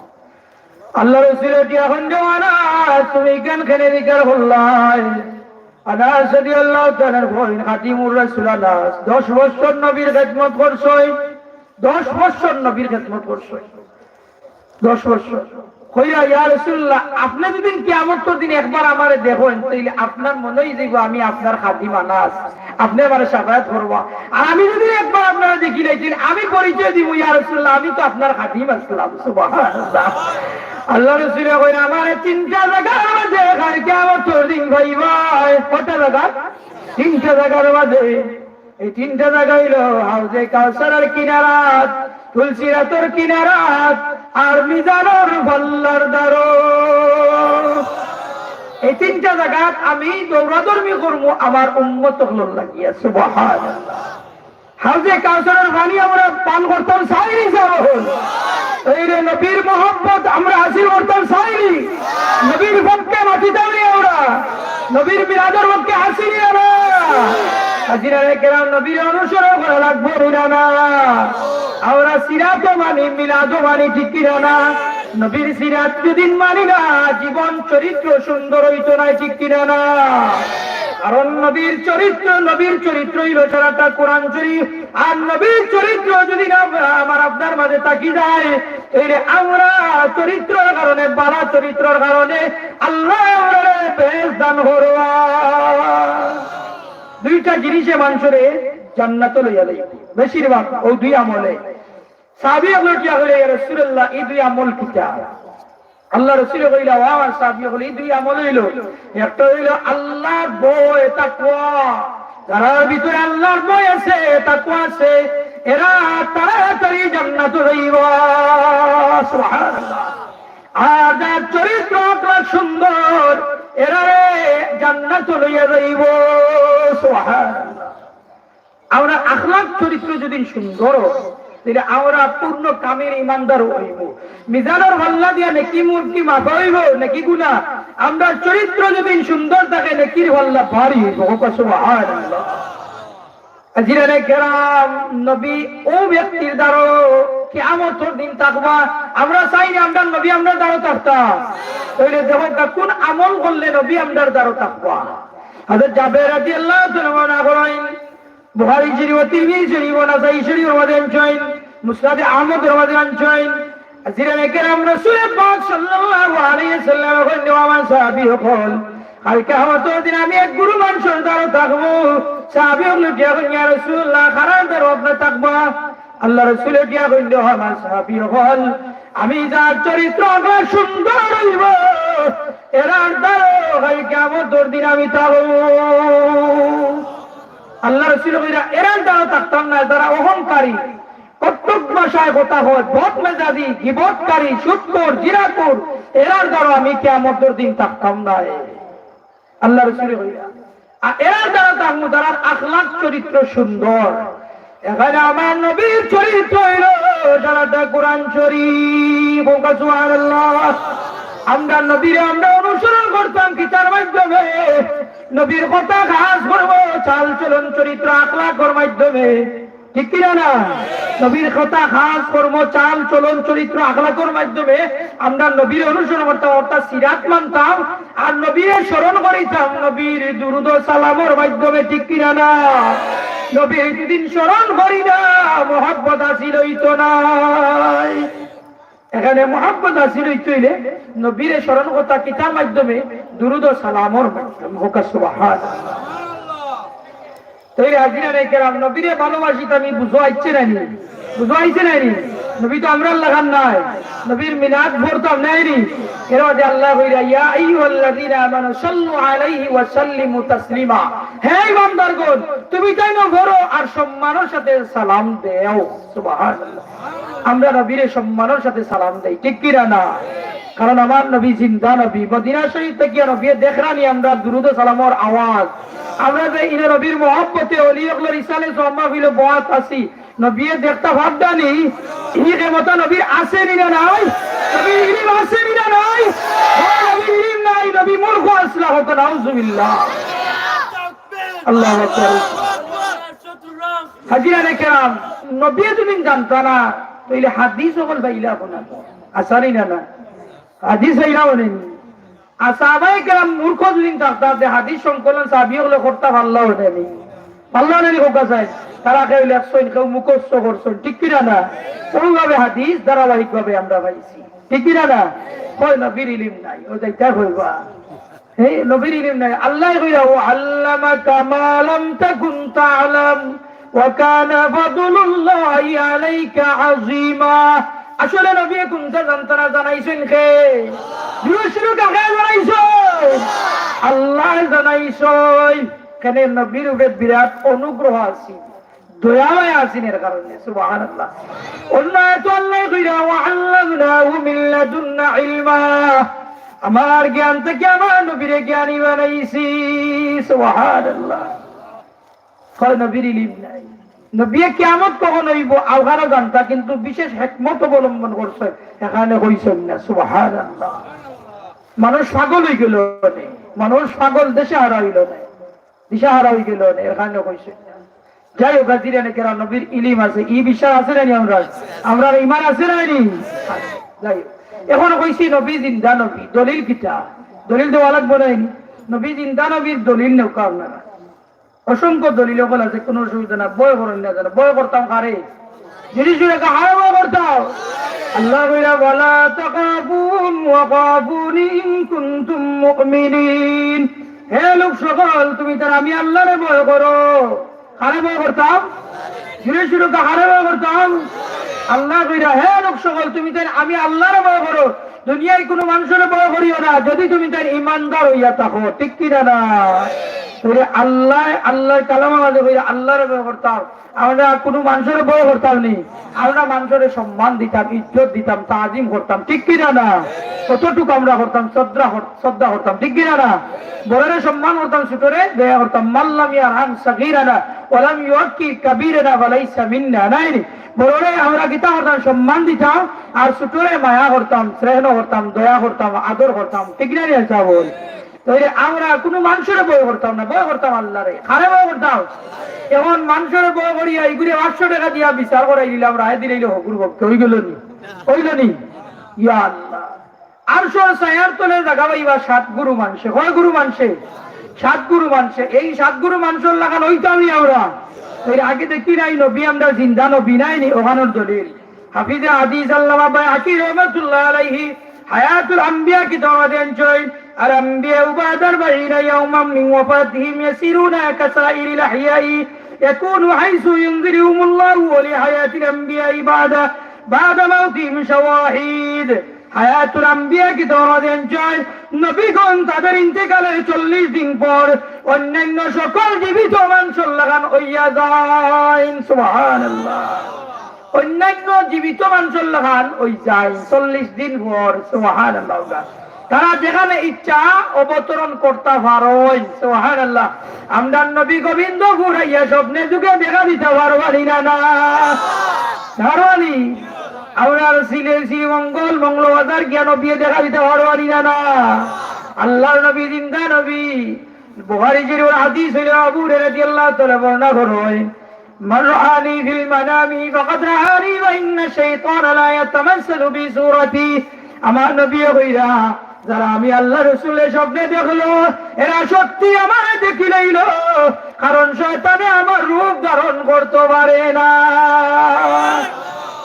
আল্লাহর রাসূলে উঠিয়া কইন, "ও আনাস, তুমি ইখান কেনে জিকার করলায়?" আনাস রাদিয়াল্লাহু তাআলা আনহু কইন, খাদিমুর রাসূল আনাস, দশ বছর নবীর খেদমত করছইন, দশ বছর নবীর খেদমত করছইন। দশ বছর। কইরা, "ইয়া রাসূলুল্লাহ, আপনে যদি কিয়ামতর দিন একবার আমারে দেখইন, তাইলে আপনার মনে অই যাইবো আমি আপনার খাদিম আনাস, আপনে আমারে শাফাআত করবা। আর আমি যদি একবার আপনারে দেখি লাইছি, আমি পরিচয় দিমু, ইয়া রাসূলুল্লাহ, আমি তো আপনার খাদিম আছলাম।" সুবহানাল্লাহ। আল্লাহর রাসূলে কইন, "আমারে তিনটা জাগার মাঝে কাইল কিয়ামতর দিন পাইবায়।" কয়টা জাগা? তিনটা জাগার মাঝে। এই তিনটা জাগা অইলো হাউজে কাউসারর কিনারাত, পুলসিরাতর কিনারাত, আর মিজানর পাল্লার দ্বারো। এই তিনটা জাগাত আমি দৌড়াদৌড়ি করমু আমার উম্মত অকলর লাগিয়া। সুবহানাল্লাহ। হাউজে কাউসারর পানি আমরা পান করতাম চাইনি, চাইনি। এই রে নবীর মহব্বত আমরা হাসিল করতাম চাইনি। নবীর পক্ষে মাতিতাম নি আমরা। নবীর মিলাদর পক্ষে হাসিল নি আমরা। হাজিরায়ে কেরাম, নবীর অনুসরণ করা লাগবো নি না, না? আমরা সিরাতও মানি, মিলাদও মানি, ঠিক কিনা না? নবীর সিরাত যদি মানি না, জীবন চরিত্র সুন্দর অইতো নায়, ঠিক কিনা না? কারণ নবীর চরিত্র, নবীর চরিত্র অইলো সারাটা কোরআন শরীফ। আর নবীর চরিত্র যদি না আমার আপনার মাঝে থাকি যায়, তাইলে আমরা চরিত্রর কারণে, ভালা চরিত্রর কারণে আল্লায় আমরারে বেহেশত দান করবা। দুইটা জিনিসে মানষরে জান্নাতো লইয়া যাইবো, বেশিরভাগ অউ দুই আমলে। সাহাবী অকলে জিজ্ঞাসা করইন, "ইয়া রাসূলুল্লাহ, ই দুই আমল কিতা?" আল্লাহর রাসূলে কইলা, "ও আমার সাহাবী অকল, ই দুই আমল অইলো, একটা অইলো আল্লাহর ভয়, তাকওয়া। যারার ভিতরে আল্লাহর ভয় আছে, তাকওয়া আছে, এরা তাড়াতাড়ি জান্নাতো যাইবা।" সুবহানাল্লাহ। আর যার চরিত্র আখলাক সুন্দর, এরারে জান্নাতো লইয়া যাইবো। সুবহানাল্লাহ। আমরা আখলাক চরিত্র যদি সুন্দর অয়, তাইলে আমরা পূর্ণ কামিল ইমানদার অইবো। মিজানর পাল্লা দিয়া নেকি মুক্তি মাপা অইবো, নেকি গুনা। আমরা চরিত্র যদি সুন্দর থাকে, নেকির পাল্লা ভারী অইবো। কও সুবহানাল্লাহ। হাজিরায়ে কেরাম, নবী অউ ব্যক্তির দ্বারো কিয়ামতর দিন থাকবা। আমরা চাইনি আমরার নবী আমরার দ্বারো থাকতা। তাইলে দেখো, কোন আমল করলে নবী আমরার দ্বারো থাকবা? হযরত জাবের রাদিয়াল্লাহু তাআলা আনহু বর্ণনা করইন, বুখারী শরীফ, তিরমিজি শরীফ, নাসাঈ শরীফর মাঝে আনছইন, মুসনাদে আহমদর মাঝে আনছইন। হাজিরায়ে কেরাম, রাসূলে পাক সাল্লাল্লাহু আলাইহি ওয়াসাল্লামে কইন, "ও আমার সাহাবী অকল, কাইল কিয়ামতর দিন আমি এক গুরু মানষর দ্বারো থাকমু।" সাহাবী অকলে জিজ্ঞাসা করইন, "ইয়া রাসূলুল্লাহ, কারার দ্বারো আপনে থাকবা?" আল্লাহর রাসূলে জিজ্ঞাসা করইন, "ও আমার সাহাবী অকল, আমি যার চরিত্র আখলাক সুন্দর অইবো, এরার দ্বারো কাইল কিয়ামতর দিন আমি থাকমু।" আল্লাহর রাসূলে কইরা, "এরার দ্বারো থাকতাম না, যারা অহংকারী, কটুক ভাষায় কথা কয়, বদমেজাজি, গীবতকারী, সুদখোর, জিনাখোর, এরার দ্বারো আমি কিয়ামতর দিন থাকতাম না।" আল্লাহর রাসূলে কইরা, আর এরার দ্বারো থাকমু, যারার আখলাক চরিত্র সুন্দর। এখানে আমার নবীর চরিত্র হইল সারাটা কোরআন শরীফ। কউক্কা সুবহানাল্লাহ। আমরা নবীরে আমরা অনুসরণ করতাম কিতার মাধ্যমে? নবীর কথা, কাজ, কর্ম, চাল চলন, চরিত্র, আখলাকর মাধ্যমে। ঠিক কিনা না? নবীর কথা, কাজ, কর্ম, চাল চলন, চরিত্র, আখলাকর মাধ্যমে আমরা নবীর অনুসরণ করতাম, অর্থাৎ সিরাত মানতাম। আর নবীরে স্মরণ করিতাম নবীর দুরুদ ও সালামর মাধ্যমে। ঠিক কিনা না? নবীর যেদিন স্মরণ করি না, মহব্বত হাসিল হইতো নায়। এখানে মহব্বত হাসিল হইতে হইলে নবীরে স্মরণ করতা কিতার মাধ্যমে? দুরুদ ও সালামর মাধ্যমে। কউক্কা সুবহানাল্লাহ। তাইলে হাজিরানে কেরাম, নবীরে ভালোবাসিতাম, ই বুঝো আইছে না নি? বুঝো আইছে না নি? নবী তো আমরার লাখান নায়, নবীর মিলাদ পড়তাম নায় নি? এর মাঝে আল্লায় কইরা, "ইয়া আইয়ুহাল্লাযীনা আমানু সাল্লু আলাইহি ওয়া সাল্লিমু তাসলিমা।" হে ইমানদারগণ, তুমি তাইন পড়ো আর সম্মানর সাথে সালাম দেও। সুবহানাল্লাহ। আমরা নবীরে সম্মানর সাথে সালাম দেই, ঠিক কিনা না? কারণ আমার নবী জিন্দা নবী, মদিনা শরীফ থাকিয়া নবীয়ে দেখরা নি আমরার দুরুদ ও সালামর আওয়াজ। আমরা যে ইনো নবীর মহব্বতে অলি অকলর ইসালে জমা হইল বওয়াত আছি, নবীয়ে দেখতা পাররা নি? ই ক্ষমতা নবীর আছে নি না নাই? নবীর ইলিম আছে নি না নাই? ও, নবীর ইলিম নাই, নবী মূর্খ আছলা। কউক্কা নাউজুবিল্লাহ। আল্লাহু আকবার। হাজিরানে কেরাম, নবীয়ে যদি জানতা না, তাইলে হাদিস অকল পাইলা কুনু? আছে নি না না? হাদিস পাইলা অনে নি? আর সাহাবায়ে কেরাম মূর্খ যদি থাকতা, তে হাদিস সংকলন সাহাবী অকলে করতা পারলা অনে নি? পারলা অনে নি? কউক্কা চাই। তারা কেউ লেখছইন, কেউ মুখস্থ করছইন, ঠিক কিনা না? ওইভাবে হাদিস ধারাবাহিকভাবে আমরা পাইছি, ঠিক কিনা না? কয় নবীর ইলিম নাই, ও যাইতা কইবা। হে, নবীর ইলিম নাই। আল্লায় কইরা, "ওয়া আল্লামাকা মা লাম তাকুন তা'লাম, ওয়া কানা ফাদলুল্লাহি আলাইকা আযীমা।" আসলে নবীয়ে কুন্তা জানতা না, জানাইছইন কে? জোরে জোরে কউক্কা, কে জানাইছইন? আল্লায় জানাইছইন। কেনে নবীর উপরে বিরাট অনুগ্রহ আছিল। দয়া মায়া আছিল এর কারণে, সুবহানাল্লাহ। অন্য আয়াতো আল্লায় কইরা, "ওয়া আল্লামনাহু মিন লাদুন্না ইলমা।" আমার জ্ঞান থাকি আমার নবীরে জ্ঞানী বানাইছি, সুবহানাল্লাহ। কয় নবীর ইলিম নাই। নবীয়ে কিয়ামত কখন অইবো, আল্লায় জানতা, কিন্তু বিশেষ হিকমত অবলম্বন করছইন, এখানে কইছইন না, সুবহানাল্লাহ। মানুষ পাগল অইগেলো অনে, মানুষ পাগল, দেশে হারা অইলো না। দিশাহারা অইগেলো, এর কারণে কইছে। যাই হোক, হাজিরানে কেরাম, নবীর ইলিম আছে, ই বিশ্বাস আছে না নি আমরার? আমরার ইমান আছে না নি? যাই হোক, এখন কইছি নবী জিন্দা নবী, দলিল কিতা? দলিল দেওয়া লাগবো না নি? নবী জিন্দা নবীর দলিল নেউক্কা আপনারা। অসংখ্য দলিল অকল আছে, কুনু অসুবিধা না, ভয় করইন না যেন। ভয় করতাম কারে? জোরে জোরে কউক্কা, কারে ভয় করতাম? আল্লায় কইরা, "ওয়ালা তাখাফুহুম ওয়া খাফুনি ইন কুনতুম মুমিনিন।" হে লোক সকল, তুমি তাইন আমি আল্লারে ভয় করো। কারে ভয় করতাম? জোরে জোরে কউক্কা, কারে ভয় করতাম? আল্লায় কইরা, "হে লোক সকল, তুমি তাইন আমি আল্লারে ভয় করো, দুনিয়ার কুনু মানষরে ভয় করিও না, যদি তুমি তাইন ইমানদার অইয়া থাকো।" ঠিক কিনা না? তাইলে আল্লায়, আল্লায় কালামর মাঝে কইরা আল্লারে ভয় করতাম। আমরা কুনু মানষরে ভয় করতাম নি, আমরা মানষরে সম্মান দিতাম, ইজ্জত দিতাম, তাজিম করতাম, ঠিক কিনা না? কতটুকু আমরা করতাম, শ্রদ্ধা কর-, শ্রদ্ধা করতাম, ঠিক কিনা না? বড়রে সম্মান করতাম, ছোটরে দয়া করতাম। "মাল্লাম ইয়ারহাম সাগীরানা ওয়ালাম ইউআক্কির কাবীরানা ফালাইসা মিন্না", নায় নি? বড়রে আমরা কিতা করতাম? সম্মান দিতাম, আর ছোটরে মায়া করতাম, স্নেহ করতাম, দয়া করতাম, আদর করতাম, ঠিক না নি? আচ্ছা বল। তাইলে আমরা কুনু মানষরে ভয় করতাম না, ভয় করতাম আল্লারে। কারে ভয় করতাম? এখন মানষরে ভয় করিয়া ইগুরে পাঁচশো টেকা দিয়া বিচার করাই দিলাম, রায় দিলাইলে হগুর পক্ষে, অইগেলো নি? অইলো নি? ইয়া আল্লাহ। আরশর ছায়ার তলে জাগা পাইবা সাত গুরু মানষে। কয় গুরু মানষে? সাত গুরু মানষে। এই সাত গুরু মানষর লাখান অইতাম নি আমরা? এর আগে দেখি নাই নবী, আমরা জিন্দা নবী, নায় নি? অখানর দলিল। হাফিজে হাদিস আল্লামা বাইহাকী রহমাতুল্লাহ আলাইহি হায়াতুল আম্বিয়া কিতাবো দেনছইন, আল আম্বিয়াউ বা'দা আরবাঈনা ইয়াওমান মিন ওয়াফাতিহিম ইয়াসিরুনা কাসাইরিল আহইয়াই, ইয়াকুনু হাইসু ইউনজিলুহুমুল্লাহু ওয়া লি হায়াতিল আম্বিয়াই বা'দা, বা'দা মাউতিহিম শাওয়াহিদ। হায়াতুল আম্বিয়া কিতাবো দেনছইন, নবীগণ তাদের ইন্তেকালের চল্লিশ দিন পর অন্যান্য সকল জীবিত মানষর লাখান অইয়া যাইন। সুবহানাল্লাহ। অন্যান্য জীবিত মানষর লাখান অইযাইন চল্লিশ দিন পর। সুবহানাল্লাহ। তারা যেখানে ইচ্ছা অবতরণ করতা পারইন। সুবহানাল্লাহ। আমরার নবী গোবিন্দপুর আইয়া স্বপ্নে যুগে দেখা দিতা পারবা নি না, না? পারবা নি? আমরার সিলেট, শ্রীমঙ্গল, মঙ্গলবাজার গিয়া নবীয়ে দেখা দিতা পারবা নি না, না? আল্লাহর নবী জিন্দা নবী। বুখারী শরীফর হাদিস অইলো, আবু হুরায়রা রাদিয়াল্লাহু তাআলা বর্ণনা করইন, "মান রাআনি ফিল মানামি ফাকাদ রাআনি ওয়া ইন্না শাইতানা লা ইয়াতামাসসালু বি সুরাতি।" আমার নবীয়ে কইরা, যারা আমি আল্লাহর রসুলরে স্বপ্নে দেখলো, এরা সত্যি আমারে দেখিলাইলো, কারণ শয়তানে আমার রূপ ধারণ করতো পারে না।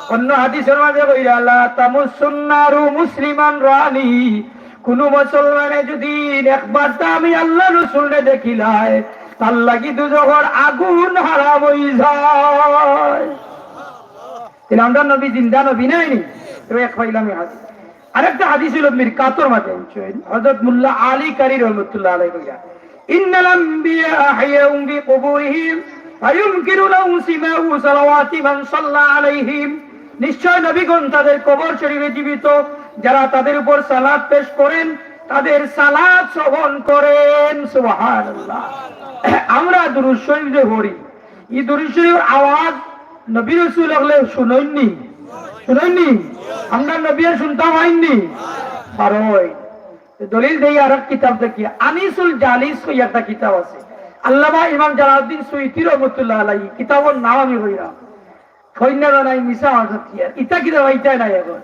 অন্য হাদিসর মাঝে কইরা, "লা তামাসসুন নারু মুসলিমান রাআনি।" কুনু মুসলমানে যদি একবার তা আমি আল্লাহর রসুলরে দেখিলায়, তার লাগি দুজখর আগুন হারাম অইযায়। তাইলে আমরার নবী জিন্দা নবী নায়নি? তো এক পাইলাম এই হাদিস। আরেকটা হাদিস অইলো মিরকাতর মাঝে আনছইন, হযরত মোল্লা আলী কারী রহমতুল্লাহ আলাইহি কইরা, "ইন্নাল আম্বিয়া আহইয়াউন বি কুবুরিহিম ওয়া ইউনকিরু লাহু সিমাউ সালাওয়াতি মান সাল্লা আলাইহিম।" নিশ্চয় নবীগণ তাদের কবর শরীফে জীবিত, যারা তাদের উপর সালাত পেশ করেন, তাদের সালাত শ্রবণ করেন। সুবহানাল্লাহ। আমরা দুরূদ শরীফ যে পড়ি, ই দুরূদ শরীফর আওয়াজ নবী রসুল অকলে শুনইননি? শুনইননি? আমরার নবীয়ে শুনতা পাইননি? পারইন। দলিল দেই আরেক কিতাব থাকি, আনিসুল জালিস কইয়া একটা কিতাব আছে, আল্লামা ইমাম জালালউদ্দিন সুয়ুতী রহমতুল্লাহ আলাইহি, কিতাবর নাম আমি কইরাম, কইন্যা বানাই মিছা মাত কিয়ার। ইতা কিতাব ইতা নাই এখন।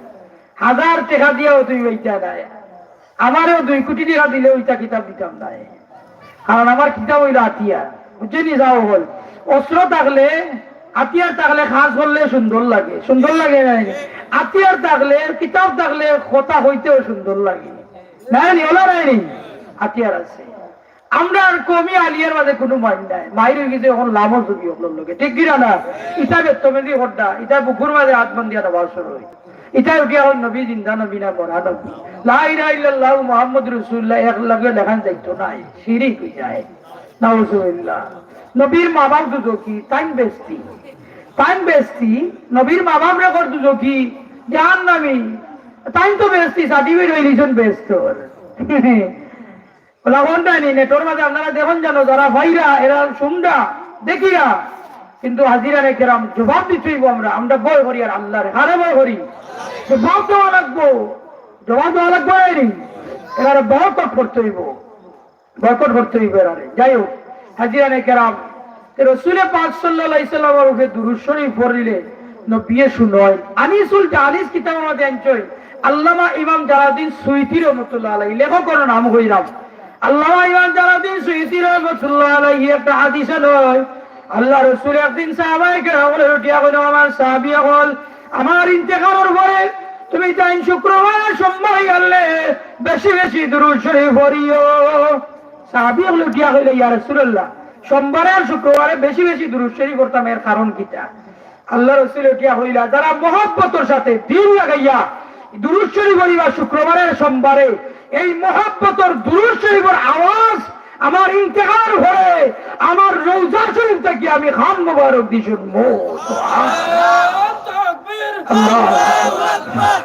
হাজার টেকা দিয়াও তুমি ইতা নাই। আমারেও দুই কোটি টেকা দিলেও ইতা কিতাব দিতাম নায়। কারণ আমার কিতাব অইলো আতিয়ার। বুঝছইন নি? যাও অকল। অস্ত্র থাকলে, আতিয়ার থাকলে কাজ করলে সুন্দর লাগে। সুন্দর লাগে নায়? আতিয়ার থাকলে, কিতাব থাকলে কথা কইতেও সুন্দর লাগে। নায় নি? অলা নায় নি? আতিয়ার আছে। আমরার কওমি আলিয়ার মাঝে কুনু মাইর নাই, মাইর অইগেছে এখন লামো জুবি অকলর লগে, ঠিক কিনা না? ইতা বেত্তমেজি কররা, ইতা বুকুর মাঝে আত বান্দিয়া নমাজ পড়ইন, ইতা উঠিয়া কইন নবী জিন্দা নবী না মরা নবী, লা ইলাহা ইল্লাল্লাহু মুহাম্মাদুর রাসূলুল্লাহ এক লগে লেখান যাইতো নায়, শিরিক অইযায়। নাউজুবিল্লাহ। নবীর মা বাপ দুজখি, তাইন বেহেস্তি, তাইন বেহেস্তি, নবীর মা বাপ রেকর্ড দুজখি, জাহান্নামী, তাইন তো বেহেস্তি, সার্টিফিকেট অইলিছইন বেহেস্তর। অলা কোনটা নি? নেটর মাঝে আপনারা দেখইন জানো, যারা ভাইরা, এরা সুমরা, দেখিয়া। কিন্তু হাজিরানে কেরাম, জবাব দিতে অইবো আমরা। আমরা ভয় করি আর আল্লাহরে। কারে ভয় করি? জবাব দেওয়া লাগবো। জবাব দেওয়া লাগবো, এই নি। এরারে বয়কট করতে অইবো। বয়কট করতে অইবো এরারে। যাই হোক, হাজিরানে কেরাম, তে রসুলে পাক সাল্লাল্লাহু আলাইহি সাল্লামর উপরে দুরূদ শরীফ পড়িলে নবীয়ে শুনইন। আনিসুল জালিস কিতাবর মাঝে আনছইন, আল্লামা ইমাম জালালউদ্দিন সুয়ুতী রহমতুল্লাহ আলাইহি, লেখকর নাম কইরাম। আল্লামা ইমাম জালালউদ্দিন সুয়ুতী রহমতুল্লাহ আলাইহি একটা হাদিস আনইন, আল্লাহর রসুল একদিন সাহাবায়ে কেরামরে উঠিয়া কইন, "আমার সাহাবী অকল, আমার ইন্তেকালর পরে তুমি তাইন শুক্রবার আর সোমবার আইলে বেশি বেশি দুরূদ শরীফ পড়িও।" সাহাবী অকলে উঠিয়া কইলা, "ইয়া রাসূলুল্লাহ, সোমবারে আর শুক্রবারে বেশি বেশি দুরূদ শরীফ পড়তাম, এর কারণ কিতা?" আল্লাহর রসুলে উঠিয়া কইলা, "যারা মহব্বতর সাথে দিল লাগাইয়া দুরূদ শরীফ পড়িবা শুক্রবারে আর সোমবারে, এই মহব্বতর দুরূদ শরীফর আওয়াজ আমার ইন্তেকালর পরে আমার রওজা শরীফ থাকি আমি কান মোবারক দি শুনমু।" আল্লাহু আকবার।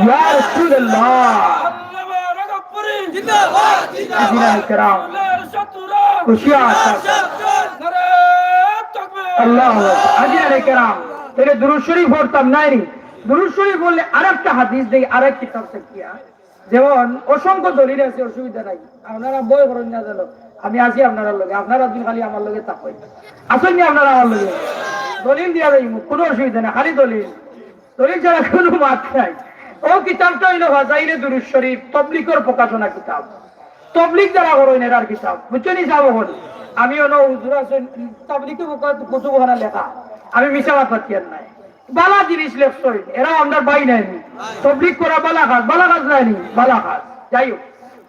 ইয়া রাসূলুল্লাহ। হাজিরানে কেরাম, হুঁশিয়ার থাকো। আল্লাহু আকবার। হাজিরানে কেরাম, তাইলে দুরূদ শরীফ পড়তাম নায় নি? দুরূদ শরীফ পড়লে আরেকটা হাদিস দেই, আরেক কিতাব থাকিয়া। যেমন অসংখ্য দলিল আছে, অসুবিধা নাই। আপনারা ভয় করইন না জানো, আমি আছি আপনারার লগে। আপনারা দিন খালি আমার লগে থাকইন। আছইন নি আপনারা আমার লগে? দলিল দিয়া যাইমু, কুনু অসুবিধা নাই, খালি দলিল। দলিল ছাড়া কুনু মাত নাই। অউ কিতাবটা অইলো ফাজাইলে দুরূদ শরীফ, তবলিগর প্রকাশনা কিতাব। তবলিগ যারা করইন এরার কিতাব, বুঝছইন নি সাব অকল? আমি অনো হুজুর আছইন, তবলিগর কুতুব অখানো লেখা। আমি মিছা মাত মাতিয়ার নায়। বালা জিনিস লেখছইন, এরাও আমরার ভাই নায় নি? তবলিগ করা বালা কাজ, বালা কাজ নায় নি? বালা কাজ। যাই হোক,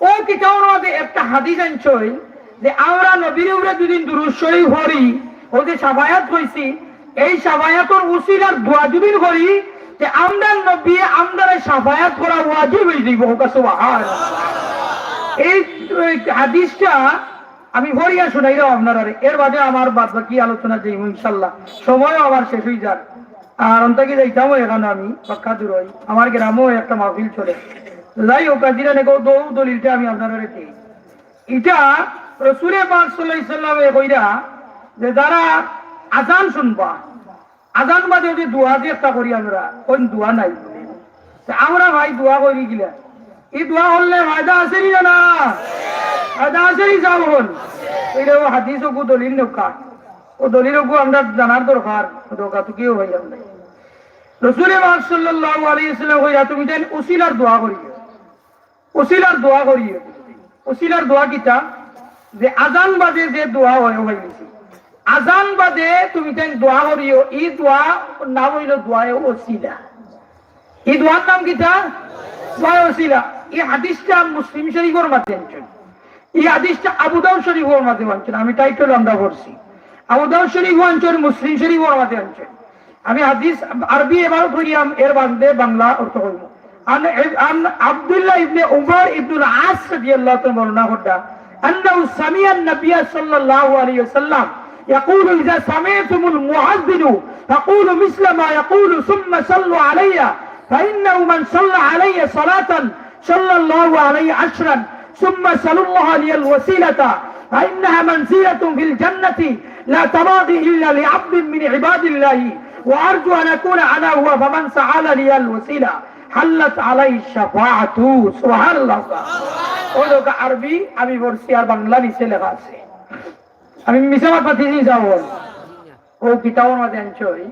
অউ কিতাবর মাঝে একটা হাদিস আনছইন যে আমরা নবীর উপরে দুদিন দুরূদ শরীফ পড়ি, অউ যে শাফায়াত কইছি, এই শাফায়াতর উসিলার দোয়া যদি করি, তে আমরার নবী আমরারে শাফায়াত করা ওয়াজিব অইযাইবো। কউক্কা সুবহানাল্লাহ। এই, এই হাদিসটা আমি পড়িয়া শুনাইরাম আপনারারে, এর বাদে আমার বাদ বাকি আলোচনা যাইমু ইনশাআল্লাহ। সময়ও আমার শেষ অইযার। আর অন্তাকি যাইতামও অখন আমি, পাক্কা দূর অই। আমার গ্রামও একটা মাহফিল চলে। যাই হোক, আজিরা নেগো দৌ দলিলটা আমি আপনারারে দেই। ইটা রসুলে পাক সাল্লাল্লাহু আলাইহি ওয়াসাল্লামে কইরা যে যারা আজান শুনবা, আজান বাদে যে দোয়া যে একটা করি আমরা, কোন দোয়া নাই বলে। তে আমরা ভাই দোয়া করি গিলা, ই দোয়া করলে ফায়দা আছে নি না? না, ফায়দা আছে নি? যাও হল, এটা ও হাদিস ওগু দলিল নৌকা, ও দলিল ওগু আমরা জানার দরকার। দরকার তো কেউ ভাই আমরা রসুলে পাক সাল্লাল্লাহু আলাইহি ওয়াসাল্লাম কইরা তুমি তাইন উসিলার দোয়া করিও, উসিলার দোয়া করিও। উসিলার দোয়া কিতা? যে আজান বাদে যে দোয়া হয়, ও ভাই বলছি, আজান বাদে তুমি তাইন দোয়া করিও। ই দোয়া নাম হইল দোয়ায়ে ওসিলা। ই দোয়ার নাম কিতা? দোয়ায়ে ওসিলা। ই হাদিসটা মুসলিম শরীফর মাঝে আনছেন, ই হাদিসটা আবু দাউদ শরীফর মাঝে আনছেন। আমি টাইটেল আমরা পড়ছি, আবু দাউদ শরীফ আনছেন, মুসলিম শরীফর মাঝে আনছেন। আমি হাদিস আরবি এবার করিয়াম, এর বাদে বাংলা অর্থ করিব। عن عن عبد الله بن عمر بن العاص رضي الله عنه বর্ণনা কররা, أنه سمع النبي صلى الله عليه وسلم يقول: إذا سمعتم المؤذن فقولوا مثل ما يقول ثم صلوا علي، فإنه من صلى علي صلاة صلى الله عليه عشرا، ثم سلوا الله لي الوسيلة، فإنها منزلة في الجنة لا تنبغي إلا لعبد من عباد الله، وأرجو أن أكون أنا هو، فمن سأل لي الوسيلة حلت عليه الشفاعة. সুবহানাল্লাহ। ও লোক আরবি আমি পড়ছি আর বাংলা নিচে লেখা আছে। আমি মিছা মাত মাতিছি নি? যাও বল। ও কিতাবর মাঝে আনছই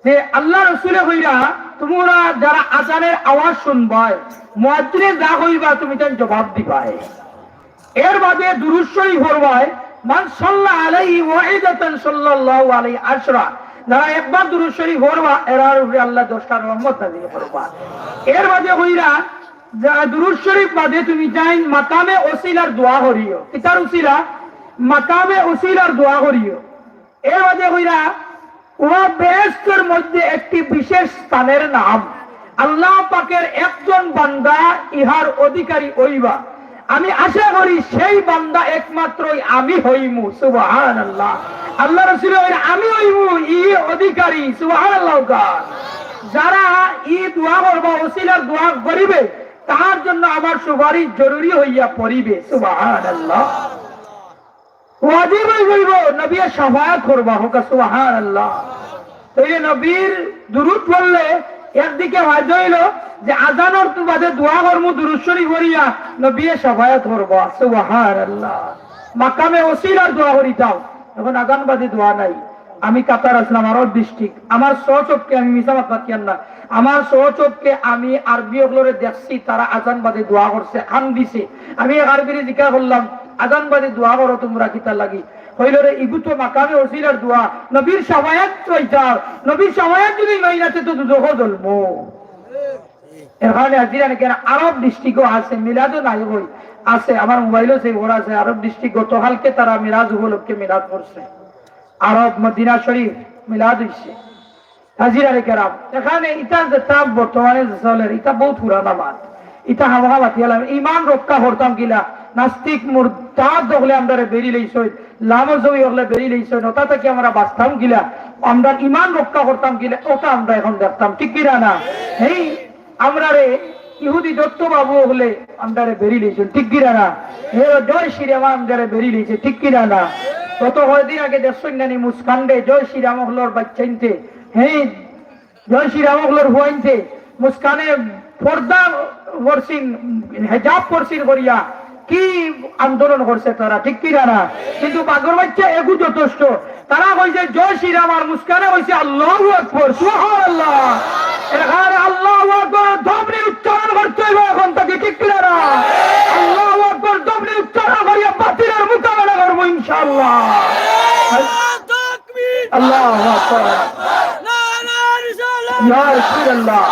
যে আল্লাহ রসুলে কইরা, তোমরা যারা আজানের আওয়াজ শুনবায়, মুয়াজ্জিনে যা কইবা তুমি তার জবাব দিবায়। এর বাদে দুরূদ শরীফ পড়বায়, মান সাল্লা আলাইহি ওয়াহিদাতান সাল্লাল্লাহু আলাইহি আশরা। যারা একবার দুরূদ শরীফ পড়বা, এরার উপরে আল্লাহ দশটা রহমত নাজিল করবা। এর বাদে কইরা, যা দুরূদ শরীফ বাদে তুমি তাইন মাকামে ওসিলার দোয়া করিও। কিতার ওসিলা? মাকামে ওসিলার দোয়া করিও। এর বাদে কইরা, উহা বেহেশতর মধ্যে একটি বিশেষ স্থানের নাম। আল্লাহ পাকের একজন বান্দা ইহার অধিকারী অইবা। আমি আশা করি সেই বান্দা একমাত্রই আমি হইমু। সুবহানাল্লাহ। আল্লাহ রসুল কইরা, আমি হইমু ই অধিকারী। সুবহানাল্লাহ। যারা ই দোয়া করবা, ওসিলার দোয়া করিবে, তার জন্য আমার সুপারিশ জরুরি হইয়া পড়িবে। সুবহানাল্লাহ। ওয়াজিব অই যাইব, নবীয়ে শাফায়াত করবা, কউক্কা সুবহানাল্লাহ। তো এই নবীর দুরূদ পড়লে একদিকে ফায়দা অইল যে আজানর বাদে দোয়া করমু দুরূদ শরীফ পড়িয়া, নবীয়ে শাফায়াত করবা, সুবহানাল্লাহ। মাকামে ওসিলার দোয়া করিতাম, এখন আজান বাদে দোয়া নাই। আমি কাতার আছলাম, আরব ডিস্ট্রিক্ট, আমার স্বচক্ষে, আমি মিছা মাত মাতিয়ার না, আমার স্বচক্ষে আমি আরবি অকলরে দেখছি, তারা আজান বাদে দোয়া করছে, কান্দিছে। আমি এক আরবিরে জিকার করলাম, আজান বাদে দোয়া করো তুমরা কিতার লাগি? কইল রে, ইগু তো মাকামে ওসিলার দোয়া, নবীর শাফায়াত চাইতাম, নবীর শাফায়াত যদি নাই না, তে তো দুজখো জ্বলমু। এর কারণে আজিরা নাকি আরব ডিস্ট্রিক্টও আছে, মিলাদও নাই অই, আছে, আমার মোবাইলও সেভ করা আছে, আরব ডিস্ট্রিক্ট গতকালকে তারা মিরাজ উপলক্ষে মিলাদ করছে, আরব মদিনা শরীফ মিলাদ অইছে। হাজিরারে কেরাম, এখানে ইটা যেটা বর্তমানে যে চলের, ইটা বহুত পুরানা মাত। ইটা হামাকা মাতিয়ালাম, ইমান রক্ষা করতাম কিলা? নাস্তিক মুরতাদ অকলে আমরারে বেড়ি লইছইন, লামজবি অকলে বেড়ি লইছইন, ওটা থাকি আমরা বাঁচতাম কিলা? আমরার ইমান রক্ষা করতাম কিলা? ওটা আমরা এখন দেখতাম, ঠিক কিনা না? এই আমরারে ইহুদি দত্ত বাবু অকলে আমরারে বেড়ি লইছইন, ঠিক কিনা না? হে জয় শ্রীরাম আমরারে বেড়ি লইছে, ঠিক কিনা না? গত কয়দিন আগে দেখছইন নানি মুস্কানরে জয় শ্রীরাম অকলর বাচ্চাইন্তে, হে জয় শ্রীরাম অকলর হুয়াইন্তে মুস্কানে পর্দা পরছিন, হেজাব পরছিন করিয়া কি আন্দোলন করছে তারা, ঠিক কিনা না? কিন্তু বাগর বাচ্চা এগু যথেষ্ট। তারা কইছে জয় শ্রীরাম আর মুস্কানে কইছে আল্লাহু আকবার, সুবহানাল্লাহ। এর কারণে আল্লাহু আকবার দম নিয়া উচ্চারণ করতে হইব এখন থাকি, ঠিক কিনা না? আল্লাহু আকবার দম নিয়া উচ্চারণ করিয়া বাতিলর মোকাবেলা করবো ইনশাআল্লাহ। আল্লাহু আকবার। ইয়া রাসূলুল্লাহ।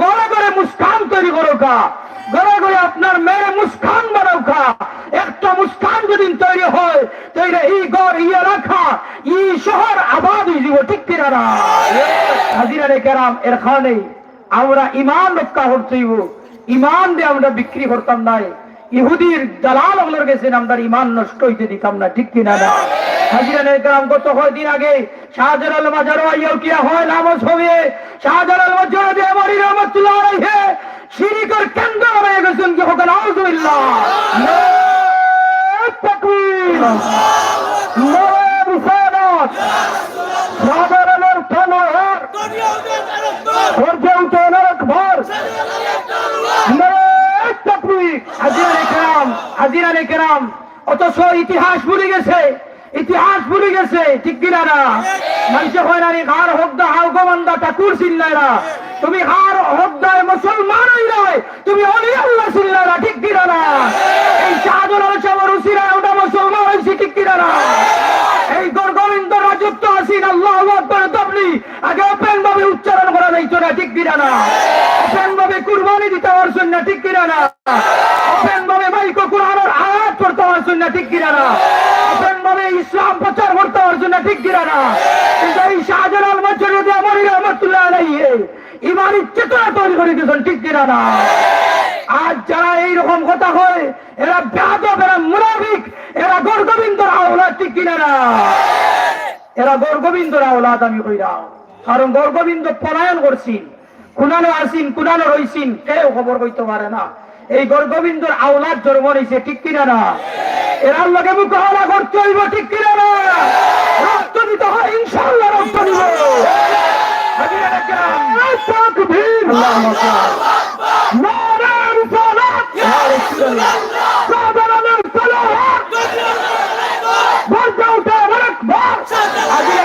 ঘরে ঘরে মুস্কান তৈরি করউক্কা, ঘরে ঘরে আপনার মেয়েরে মুস্কান বানাউক্কা। একটা মুস্কান যদি তৈরি হয়, তৈরি এই ঘর, এই এলাকা, এই শহর আবাদ অই যিবো, ঠিক কিনা না? হাজিরানে কেরাম, এর কারণে আমরা ইমান রক্ষা করতে হইব। ইমান দিয়া আমরা বিক্রি করতাম নায়। ইহুদির দালাল অকলর গেছে আমরার ইমান নষ্ট অইতে দিতাম না, ঠিক কিনা না? হাজিরানে কেরাম, গত কয়দিন আগে শাহজালাল মাজারো আইয়া উঠিয়া হয় নামাজ হবে। শাহজালাল মাজারো দিয়া মরি রহমতুল্লাহ আলাইহি শিরিকর কেন্দ্র হয়ে গেছেন কি, হোক নাউজুবিল্লাহ। নারায়ে তাকবীর, নারায়ে রিসালাত, শাহজালালের তলোয়ার, গর্জে উঠে নারায়ে আকবার, নারায়ে তাকবীর। হাজিরানে কেরাম, হাজিরানে কেরাম, অথচ ইতিহাস ভুলে গেছে, ইতিহাস ভুলে গেছে, ঠিক কিনা না? মানষে কয় না নি, "কার হকদা হাও গো বান্দা ঠাকুর চিল্লায় না।" তুমি কার হকদায় মুসলমান হইলায়, তুমি অলি আল্লাহ চিল্লায় না, ঠিক কিনা না? এই শাহজালাল সাহেবের উসিলায় আমরা মুসলমান হইছি, ঠিক কিনা না? এই গৌর গোবিন্দ রাজত্ব আসীন আল্লাহু আকবার তবলি আগে open ভাবে উচ্চারণ করা যাইতো না, ঠিক কিনা না? Open ভাবে কুরবানি দিতে পারছেন না, ঠিক কিনা না? Open ভাবে মাইকো কোরআনের আয়াত পড়তে পারছেন না, ঠিক কিনা না? Open ভাবে ইসলাম প্রচার করতে পারছেন না, ঠিক কিনা না? কিন্তু এই শাহজালাল মসজিদে দিয়া মরি রহমতুল্লাহ আলাইহি ইমানি চেতনা তৈরি করে দিয়েছেন, ঠিক কিনা না? আজ যারা এইরকম কথা কয়, এরা বেয়াদব, এরা মুনাফিক, এরা গৌর গোবিন্দর আওলাদ, ঠিক কিনা না? এরা গৌর গোবিন্দর আওলাদ আমি কইরাম। কারণ গৌর গোবিন্দ পলায়ন করছিল, কুনানো আসিন, কুনানো রইছিন, কেউ খবর কইতে পারে না। এই গৌর গোবিন্দর আওলাদ জন্ম নিছে, ঠিক কিনা না? এরার লগে মোকাবেলা করতে হইব, ঠিক কিনা না? রক্ত দিতে হয়, ইনশাআল্লাহ রক্ত দিব। হাজিরা দেখলাম। তাকবীর। আল্লাহু আকবার। নারায়ে রিসালাত। নারায়ে রিসালাত। শাহজালালের তলোয়ার। গর্জে উঠে নারায়ে আকবার। হাজিরা।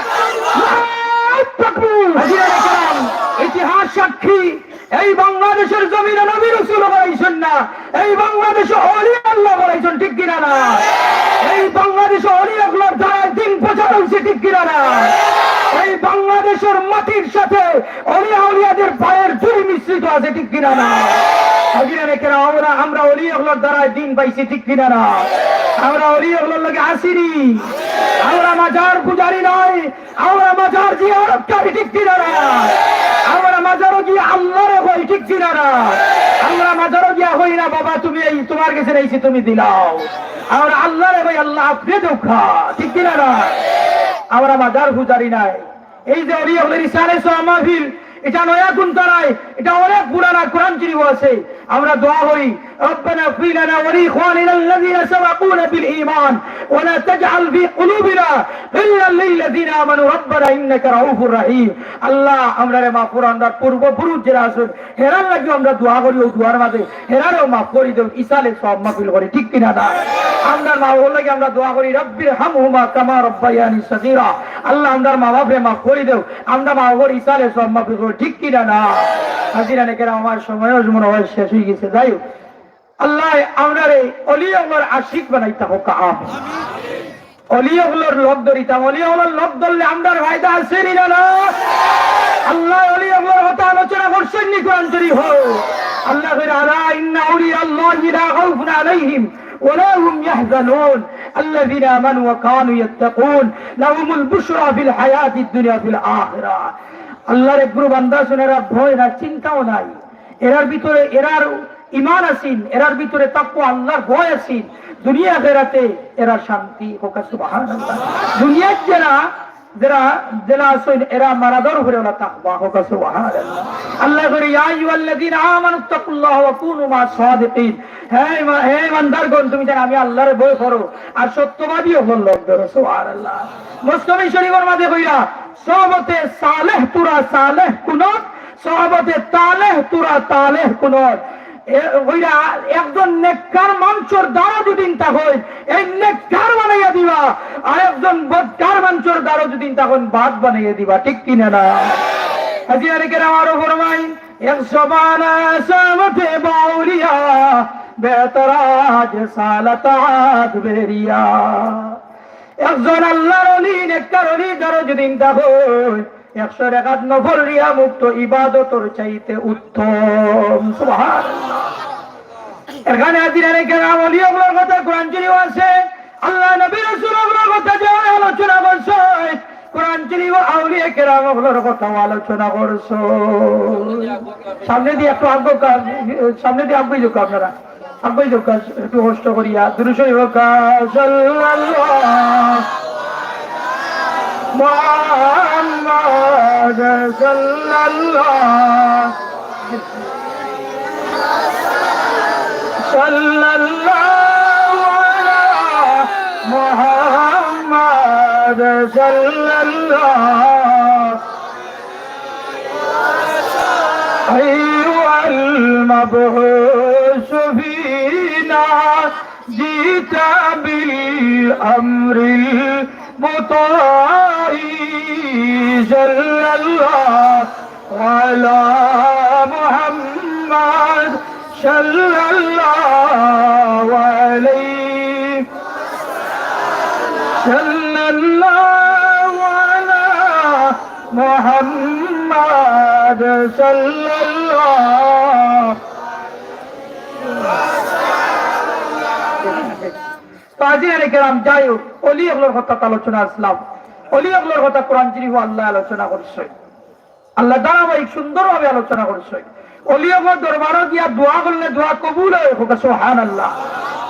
নারায়ে তাকবীর। হাজিরা দেখলাম। ইতিহাস সাক্ষী, এই বাংলাদেশের জমিনে নবী রাসূল বাড়াইছেন না, এই বাংলাদেশে অলি আল্লাহ বাড়াইছেন, ঠিক কিনা না? এই বাংলাদেশে অলি আল্লাহর দ্বারা দিন প্রচার হইছে, ঠিক কিনা না? এই বাংলাদেশের মাটির সাথে অলি আউলিয়াদের পায়ের ধুলি মিশ্রিত আছে, ঠিক কিনা না? হাজিরানে কেরাম, আমরা, আমরা অলি আল্লাহর দ্বারা দিন পাইছি, ঠিক কিনা না? আমরা অলি আল্লাহর লগে আসিনি, আমরা মাজার পূজারি নয়, আমরা মাজার জিয়ারতকারী, ঠিক কিনা না? আমরা মাজারো গিয়া আল্লাহরে কই, ঠিক কিনা না? আমরা মাজারো গিয়া কই না, "বাবা, তুমি এই, তোমার গেছে আইছি, তুমি দিলাও।" আমরা আল্লাহরে কই, "আল্লাহ, আপনি দেউক্কা", ঠিক কিনা না? আমরা মাজার পূজারি নাই। এই যে অলি আল্লাহর ইসালে সওয়াব মাহফিল, এটা নয়া কুন্তা নাই, এটা অনেক পুরানা, কোরআন শরীফ আছে। আমরা দোয়া করি, "ربنا اغفر لنا ولإخواننا الذين سبقونا بالإيمان ولا تجعل في قلوبنا غلا للذين آمنوا ربنا إنك رؤوف رحيم।" আল্লাহ, আমরারে মাফ করো, আমরার পূর্বপুরুষ যারা আছেন, হেরার লাগি আমরা দোয়া করি, ও দোয়ার মাঝে হেরারেও মাফ করি দেও, ইসালে সওয়াব মাহফিল করি, ঠিক কিনা না? আমরার মা বাবার লাগি আমরা দোয়া করি, "رب ارحمهما كما ربياني صغيرا।" আল্লাহ, আমরার মা বাপরে মাফ করি দেও, আমরা মা বাবার ইসালে সওয়াব মাহফিল করি, ঠিক কিনা না? হাজিরানে কেরাম, আমার সময়ও মনে হয় শেষ হয়ে গেছে। যাই হোক, আল্লাহ আমরারে অলি আল্লাহর আশিক বানাইতা হোক, আমিন। অলি আল্লাহর লগ ধরিতাম, অলি আল্লাহর লগ ধরলে আমরার ফায়দা আছে নি না? না? আল্লাহ অলি আল্লাহর কথা আলোচনা করছেন নি কোরআন শরীফ? আল্লাহ কইরা, "ألا إن أولياء الله لا خوف عليهم ولا هم يحزنون الذين آمنوا وكانوا يتقون لهم البشرى في الحياة الدنيا وفي الآخرة।" আল্লাহর এক গ্রুপ বান্দা আছেন, এরার ভয় নাই, চিন্তাও নাই। এরার ভিতরে, এরার ইমান আছেন, এরার ভিতরে তাকওয়া, আল্লাহর ভয় আছেন। দুনিয়া আখেরাতে এরা শান্তি, হোক সুবহানাল্লাহ। দুনিয়াত যারা, যারা, যারা আছেন, এরা মারা যাওয়ার পরে ওরা তাকওয়া, হোক সুবহানাল্লাহ। আল্লাহ কইরা, "يا أيها الذين آمنوا اتقوا الله وكونوا مع الصادقين।" হে ইমা-, হে ইমানদারগণ, তুমি যারা আমি আল্লাহরে ভয় করো আর সত্যবাদী অকলর লগ ধরো, সুবহানাল্লাহ। মসনবী শরীফের মাঝে কইরা, "সহবতে সালেহ তুরা সালেহ কুনত, সহবতে তালেহ তুরা তালেহ কুনত।" এ, কইরা, একজন নেককার মানষর দ্বারা যদি তা হয়, এই নেককার বানাইয়া দিবা, আর একজন বদকার মানষর দ্বারা যদি তা হয়, বদ বানাইয়া দিবা, ঠিক কিনা না? হাজিরানে কেরাম, আরো ফরমাই, "এক জমানা সহবতে বাউলিয়া, বেতরাজ সালাত আদ বেরিয়া।" একজন আল্লাহর অলি, নেককার অলি, দরজদিন দাহই, একশো রেকাত নফল রিয়া মুক্ত ইবাদতর চাইতে উত্তম। সুবহানাল্লাহ। এখানে হাজিরানে কেরাম অলি অকলর কথা কোরআন শরীফ আছে, আল্লাহ নবী রাসূল অকলর কথা যে আলোচনা করছে, কোরআন শরীফ আউলিয়া কেরাম অকলর কথা আলোচনা করছে। সামনে দিয়ে একটু আগে, সামনে দিয়ে আগে যাও আপনারা। আগুই দোকা একটু কষ্ট করিয়া দুরূদ শরীফ পড়ুক্কা, সাল্লাল্লাহু। محمد صلى الله، صلى الله على محمد صلى الله، أيها المبعوث فينا، جئت بالأمر المطاع، صلى الله على محمد، صلى الله عليه، صلى الله على محمد، صلى الله। তো হাজিরানে কেরাম, যাই হোক, অলি অকলর কথা আলোচনা আসলাম। অলি অকলর কথা কোরআন শরীফো আল্লায় আলোচনা করছইন, আল্লায় ধারাবাহিক সুন্দরভাবে আলোচনা করছইন। অলি অকলর দরবারো গিয়া দোয়া করলে দোয়া কবুল অয়, কউক্কা সুবহানাল্লাহ।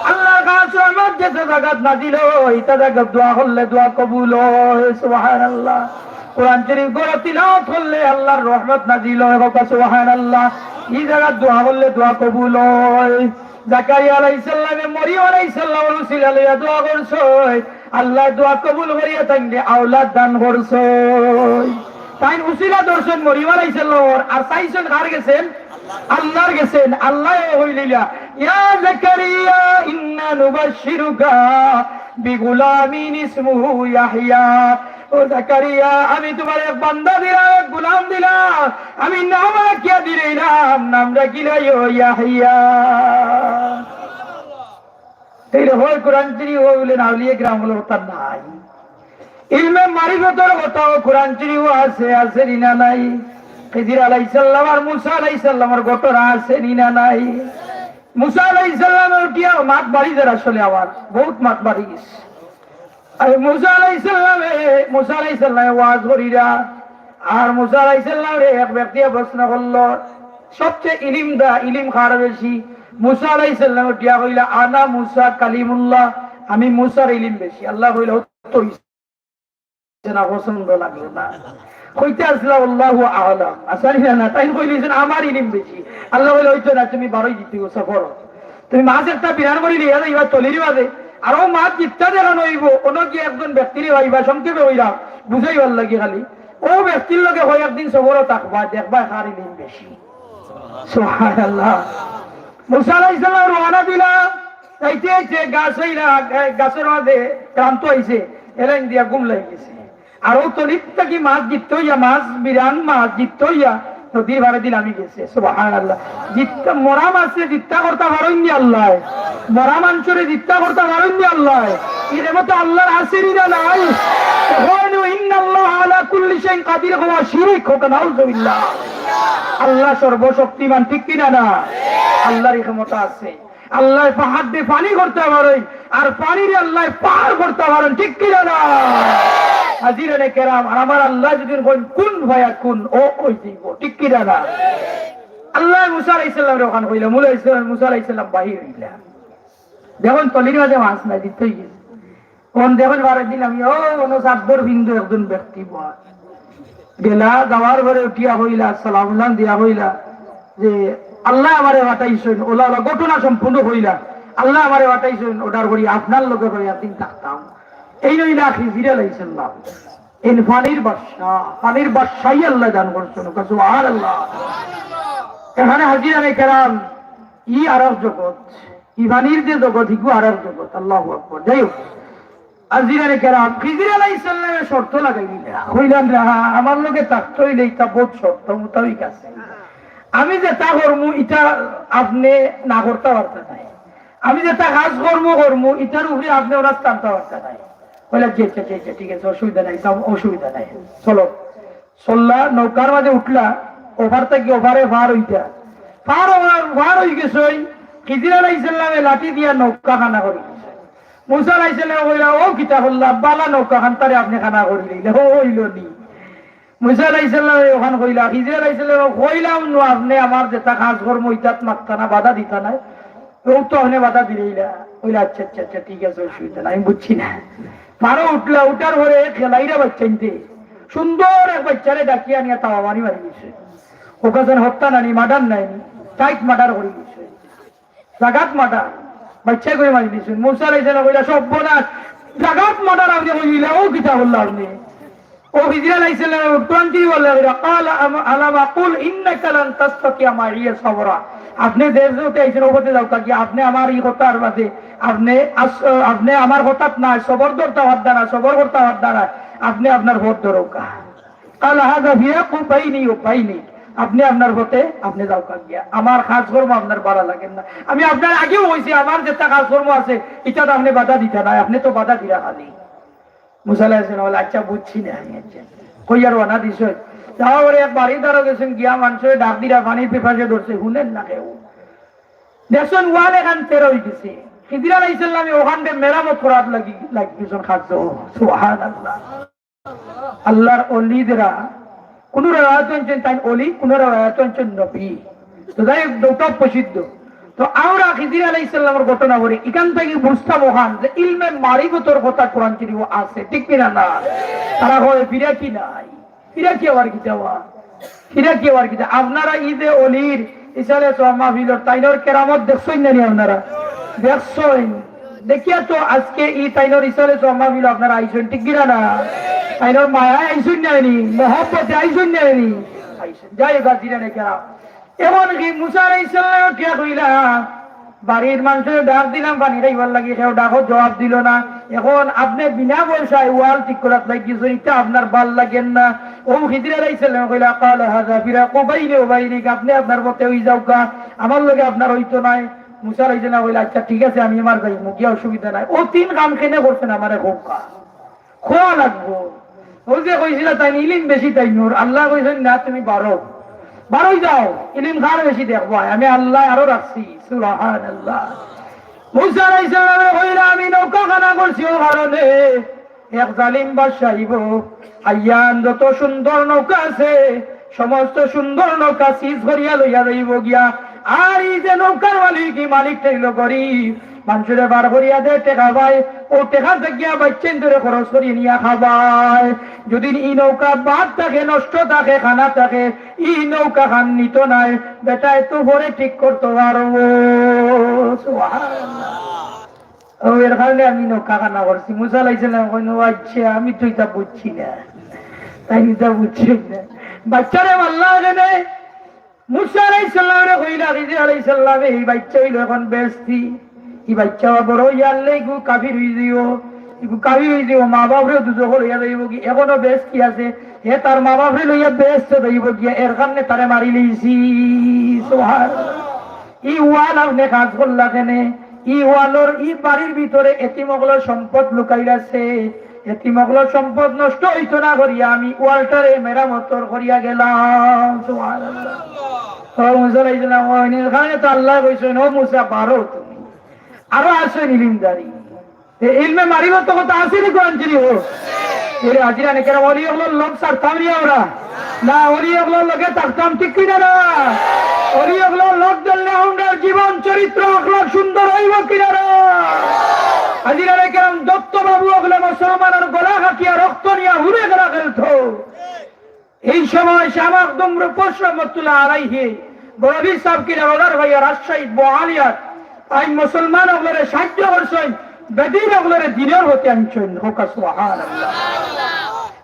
আল্লার খাস রহমত যে জাগাত নাজিল অয়, ইতা জাগাত দোয়া করলে দোয়া কবুল অয়, সুবহানাল্লাহ। কোরআন শরীফ ঘরো তিলাওয়াত করলে আল্লার রহমত নাজিল অয়, কউক্কা সুবহানাল্লাহ। ই জাগাত দোয়া করলে দোয়া কবুল অয়। জাকারিয়া আলাইহিস সালামে মরিয়ম আলাইহিস সালামর উসিলা লইয়া দোয়া করছইন, আল্লায় দোয়া কবুল করিয়া তাইনরে আওলাদ দান করছইন। তাইন উসিলা ধরছইন মরিয়ম আলাইহিস সালামর, আর চাইছইন কার গেছে? আল্লার গেছে। আল্লায় কইলা, يا زكريا إنا نبشرك بغلام اسمه يحيى। ও জাকারিয়া, আমি তুমারে এক বান্দা দিলাম, এক গোলাম দিলাম, আমি নাম রাখিয়া দিলাম, নাম রাখিলাইও ইয়াহিয়া। তাইলে অয় কোরআন শরীফো অইলে না, আউলিয়া কেরাম অকলর কথা নাই। ইলমে মারিফতর কথাও কোরআন শরীফো আছে, আছে নি না নাই? খিজির আলাইহিস সালাম আর মুসা আলাইহিস সালামর ঘটনা আছে নি না নাই? মুসা আলাইহিস সালামে উঠিয়া মাত বাড়ি যার, আসলে আবার বউত মাত বাড়ি গেছে। আর মুসা আলাইহিস সালামে, মুসা আলাইহিস সালামে ওয়াজ করিরা, আর মুসা আলাইহিস সালামরে এক ব্যক্তিয়ে প্রশ্ন করলো, সবচেয়ে ইলিম দা, ইলিম কার বেশি? মুসা আলাইহিস সালামে উঠিয়া কইলা, "আনা মুসা কালিমুল্লাহ, আমি মুসার ইলিম বেশি।" আল্লায় কইলা, "ও তো না, পছন্দ লাগলো না।" কইতে আসলা, "আল্লাহু আ'লাম।" আসলে না, না, তাইন কইলিছইন, "আমার ইলিম বেশি।" আল্লায় কইলা, "অইতো না, তুমি বারোই দিতে গো সফর। তুমি মাছ একটা বিরান করি লইয়া যাইবা তলির মাঝে, আর অউ মাছ জিত্তা দেখানো অইবো, অনো গিয়া একজন ব্যক্তিরে পাইবা, সংক্ষেপে অইরা বুঝাইবার লাগি খালি। অউ ব্যক্তির লগে কয়েকদিন সফরো থাকবা, দেখবা কার ইলিম বেশি।" সুবহানাল্লাহ। মুসা আলাইহিস সালাম রওয়ানা দিলা, যাইতে যাইতে গাছ অইলা, গা-, গাছর মাঝে ক্লান্ত অইছে, এলাইন দিয়া ঘুম লাগি গেছে। আর অউ তলিত থাকি মাছ জিত্তা অইয়া, মাছ বিরান মাছ জিত্তা অইয়া নদীর পারেদি লামি গেছে। সুবহানাল্লাহ। জিত্তা, মরা মাছরে জিত্তা করতা পারইন নি আল্লায়? মরা মানষরে জিত্তা করতা পারইন নি আল্লায়? ই ক্ষমতা আল্লার আছে নি না নাই? কইন, "ইন্নাল্লাহা আলা কুল্লি শাইইন কাদির", কওয়া শিরিক, কউক্কা নাউজুবিল্লাহ। আল্লাহ সর্বশক্তিমান, ঠিক কি না না? আল্লার ই ক্ষমতা আছে। আল্লায় পাহাড়রে পানি করতা পারইন, আর পানিরে আল্লায় পাহাড় করতা পারইন, ঠিক কি না না? হাজিরানে কেরাম, আর আমার আল্লায় যুদি কইন, "কুন ফায়াকুন", অউ অইযিবো, ঠিক কি না না? আল্লায় মুসা আলাইহিস সালামরে অখান কইলা, মুলা ইসলাম, মুসা আলাইহিস সালাম বাহির অইলা। দেখইন তলির মাঝে মাছ নাই, দিতে অইগেছে। অন দেখইন বারোই দিন আমি, অউ, অনো সাতবর বিন্দু একজন ব্যক্তি বওয়া। গেলা, যাওয়ার পরে উঠিয়া কইলা, সালাম উলাম দিয়া কইলা যে, "আল্লায় আমারে পাঠাইছইন", অলা অলা ঘটনা সম্পূর্ণ কইলা, "আল্লায় আমারে পাঠাইছইন, অর্ডার করি আপনার লগে করি একদিন থাকতাম।" এইন অইলা খিজির আলাইহিস সালাম। এইন পানির বাদশা, পানির বাদশাই আল্লায় দান করছইন। সুবহানাল্লাহ। এখানে হাজিরানে কেরাম, ই আরক জগৎ, ই পানির যে জগৎ, ইগু আরক জগৎ। আল্লাহু আকবার। যাই হোক, হাজিরানে কেরাম, খিজির আলাইহিস সালামে শর্ত লাগাই দিলা, কইলা, "না, আমার লগে থাকতে অইলে ইটা বউত শর্ত মোতাবিক আছে। আমি যেটা করমু, ইটা আপনে না করতা পারতা নায়। আমি যেটা কাজ করমু, করমু, ইটার উপরে আপনে অর্ডার টানতা পারতা নায়।" কইলা, "জি, আচ্ছা, জি, আচ্ছা, ঠিক আছে, অসুবিধা নাই, সব অসুবিধা নাই, চলো।" চললা, নৌকার মাঝে উঠলা, ওপার থাকি ওপারে পার অইতা। পার অওয়ার, পার অইগেছইন, খিজির আলাইহিস সালামে লাঠি দিয়া নৌকা কানা করি দিছইন। মুসা আলাইহিস সালামে কইলা, "অউ কিতা করলা? বালা নৌকা খান তারে আপনে কানা করি দিলা, অউ অইলো নি?" মুসা আলাইহিস সালামে অখান কইলা, খিজির আলাইহিস সালামে কইলা, "অনো আপনে আমার যেটা কাজ করমু, ইটাত মাততা না, বাধা দিতা নায়। অউ তো আপনে বাধা দিলাইলা।" কইলা, "আচ্ছা, আচ্ছা, আচ্ছা, ঠিক আছে, অসুবিধা নাই, আমি বুঝছি না।" বারো উঠলা, উঠার পরে খেলাইরা বাচ্চাইন্তে সুন্দর এক বাচ্চারে ডাকিয়া আনিয়া তাওয়া মারি মারি দিছে। ওখানে হত্যা নানি, মার্ডার নাইনি, টাইট মার্ডার করি দিছে। জাগাত মার্ডার, বাচ্চা করে মারি দিছে। মুসা আলাইহিস সালাম কইলা, "সর্বনাশ, জাগাত মার্ডার আপনে কইলা, ও কিতা বললা আপনে?" ও খিজির আলাইহিস সালাম কোরআন শরীফ বললা, কইলা, "আলা-, আম-, আলাম আকুল ইন্নাকা লান তাস্তাতিয়া মাইয়া সাবরা।" আপনে যে পথে আইছেন, ও পথে যাউক্কা গিয়া, আপনে আমার ই কথার মাঝে, আপনে আস-, আপনে আমার কথাত নাই, সবর ধরতা পারতা না, সবর করতা পারতা না, আপনে আপনার পথ ধরউক্কা। কালা হাযা ফিরাকু বাইনি ওয়া বাইনিক। আপনে আপনার পথে, আপনে যাউক্কা গিয়া। আমার কাজকর্ম আপনার ভালা লাগের না। আমি আপনার আগেও কইছি, আমার যেটা কাজকর্ম আছে, ইটাত আপনে বাধা দিতা নায়, আপনে তো বাধা দিরা খালি। মুসা আলাইহিস সালাম বলে, "আচ্ছা, বুঝছি না আমি, আচ্ছা।" কইয়া রওয়ানা দিছে। যাওয়ার পরে এক বাড়ির দ্বারো গেছইন, গিয়া মানষরে ডাক দিরা, পানির পিপাসা ধরছে, হুনইন না কেউ। দেখছইন ওয়াল এখান তেরা অইগেছে। খিজির আলাইহিস সালামে ওখানরে মেরামত করাত লাগি, লাগি গেছইন কাজো। সুবহানাল্লাহ। আল্লাহর অলিদেরা, কুনু রেওয়ায়াত আনছইন তাইন অলি, কুনু রেওয়ায়াত আনছইন নবী। তো যাই হোক, দুটা প্রসিদ্ধ। তো আমরা খিজির আলাইহিস সালামর ঘটনা পড়ি, ইখান থাকি বুঝতাম ওখান যে ইলমে মারিফতর কথা কোরআন শরীফো আছে, ঠিক কিনা না? তারা কয় ফিরাকি নাই, ফিরাকি আবার কিতা বা? ফিরাকি আবার কিতা? আপনারা ই যে অলির ইসালে সওয়াব মাহফিলর তাইনর কেরামত দেখছইন না নি আপনারা? দেখছইন। দেখিয়া তো আজকে ই তাইনর ইসালে সওয়াব মাহফিল আপনারা আইছইন, ঠিক কিনা না? তাইনর মায়ায় আইছইন না নি? মহব্বতে আইছইন না নি? আইছইন। যাই হোক, হাজিরানে কেরাম, এখন কি মুসা আলাইহিস সালাম কিতা কইলা? বাড়ির মানষরে ডাক দিলাম পানি খাইবার লাগি, কেউ ডাকো জবাব দিলো না। এখন আপনে বিনা পয়সায় ওয়াল ঠিক করাত লাগি গেছইন, ইটা আপনার ভালা লাগের না। ও খিজির আলাইহিস সালাম কইলা, "কালা হাযা ফিরাকু বাইনি ওয়া বাইনিক, আপনে আপনার পথে অই যাউক্কা, আমার লগে আপনার অইতো নায়।" মুসা আলাইহিস সালাম কইলা, "আচ্ছা, ঠিক আছে, আমি আমার যাইমু গিয়া, অসুবিধা নাই।" ও তিন কাম কেনে করছইন আমারে কউক্কা। খোয়া লাগবো। ও যে কইছিলা তাইন ইলিম বেশি তাইনর, আল্লায় কইছইন, "না, তুমি বারো, বারোই যাও, ইলিম কার বেশি দেখবায়, আমি আল্লায় আরো রাখছি।" সুবহানাল্লাহ। মুসা আলাইহিস সালামে কইলা, "আমি নৌকা খানা করছি ও কারণে, এক জালিম বাদশা আইবো, আইয়া যত সুন্দর নৌকা আছে, সমস্ত সুন্দর নৌকা সিজ করিয়া লইয়া যাইবো গিয়া। আর ই যে নৌকার মালিক, ই মালিকটা অইলো গরিব, মানষরে বার করিয়া দে টেকা পায়, অউ টেকা থাকিয়া বাচ্চাইন্তরে খরচ করি নিয়া খাবায়। যদি ই নৌকা বাদ থাকে, নষ্ট থাকে, খানা থাকে, ই নৌকা খান নিতো নায়, বেটায় তো পরে ঠিক করতো পারবো।" সুবহানাল্লাহ। ও, এর কারণে আমি নৌকা খানা করছি। মুসা আলাইহিস সালাম কইন, "ও আচ্ছা, আমি তো ইটা বুঝছি না।" তাইন ইটা বুঝছইন না। বাচ্চারে মারলা কেনে? মুসা আলাইহিস সালামরে কইলা, খিজির আলাইহিস সালামে, "ই বাচ্চা অইলো এখন বেহেস্তি। ই বাচ্চা বড় অইয়া আল্লাহ ইগু কাফির অই যাইবো। ইগু কাফির অই যাইবো, মা বাপরে দুজখো লইয়া যাইবো গি। এখনো বেহেস্তি আছে। হে তার মা বাপরে লইয়া বেহেস্তো যাইবো গিয়া, এর কারণে তারে মারিলাইছি।" সুবহানাল্লাহ। ই ওয়াল আপনে কাজ করলা কেনে? ই ওয়ালর, ই বাড়ির ভিতরে এতিম অকলর সম্পদ লুকাইল আছে। এতিম অকলর সম্পদ নষ্ট অইতো না করিয়া আমি ওয়ালটারে মেরামতর করিয়া গেলাম। সুবহানাল্লাহ। ও মুসা আলাইহিস সালাম, ও এর কারণে তো আল্লায় কইছইন, "ও মুসা, বারো তুমি।" আরো আছইন ইলিমদারি। এ ইলমে মারিফতর কথা আছে নি কোরআন শরীফো? এরে হাজিরানে কেরাম, অলি অকলর লগ ছাড়তাম নি আমরা? না, অলি অকলর লগে থাকতাম, ঠিক কিনা না? অলি অকলর লগ ধরলে আমরার জীবন চরিত্র আখলাক সুন্দর অইবো কিনা না? হাজিরানে কেরাম, দত্ত বাবু অকলে মুসলমানর গলা কাটিয়া রক্ত নিয়া হুরে গলা খেলতো। এই সময় শাহ মাখদুম রূপসী রহমতুল্লাহ আলাইহি, বড় পীর সাহেব কিনা বাজার ভাইয়া রাজশাহী বহালিয়ার, তাইন মুসলমান অকলরে সাহায্য করছইন, বেদিন অকলরে দিনর পথে আনছইন। কউক্কা সুবহানাল্লাহ।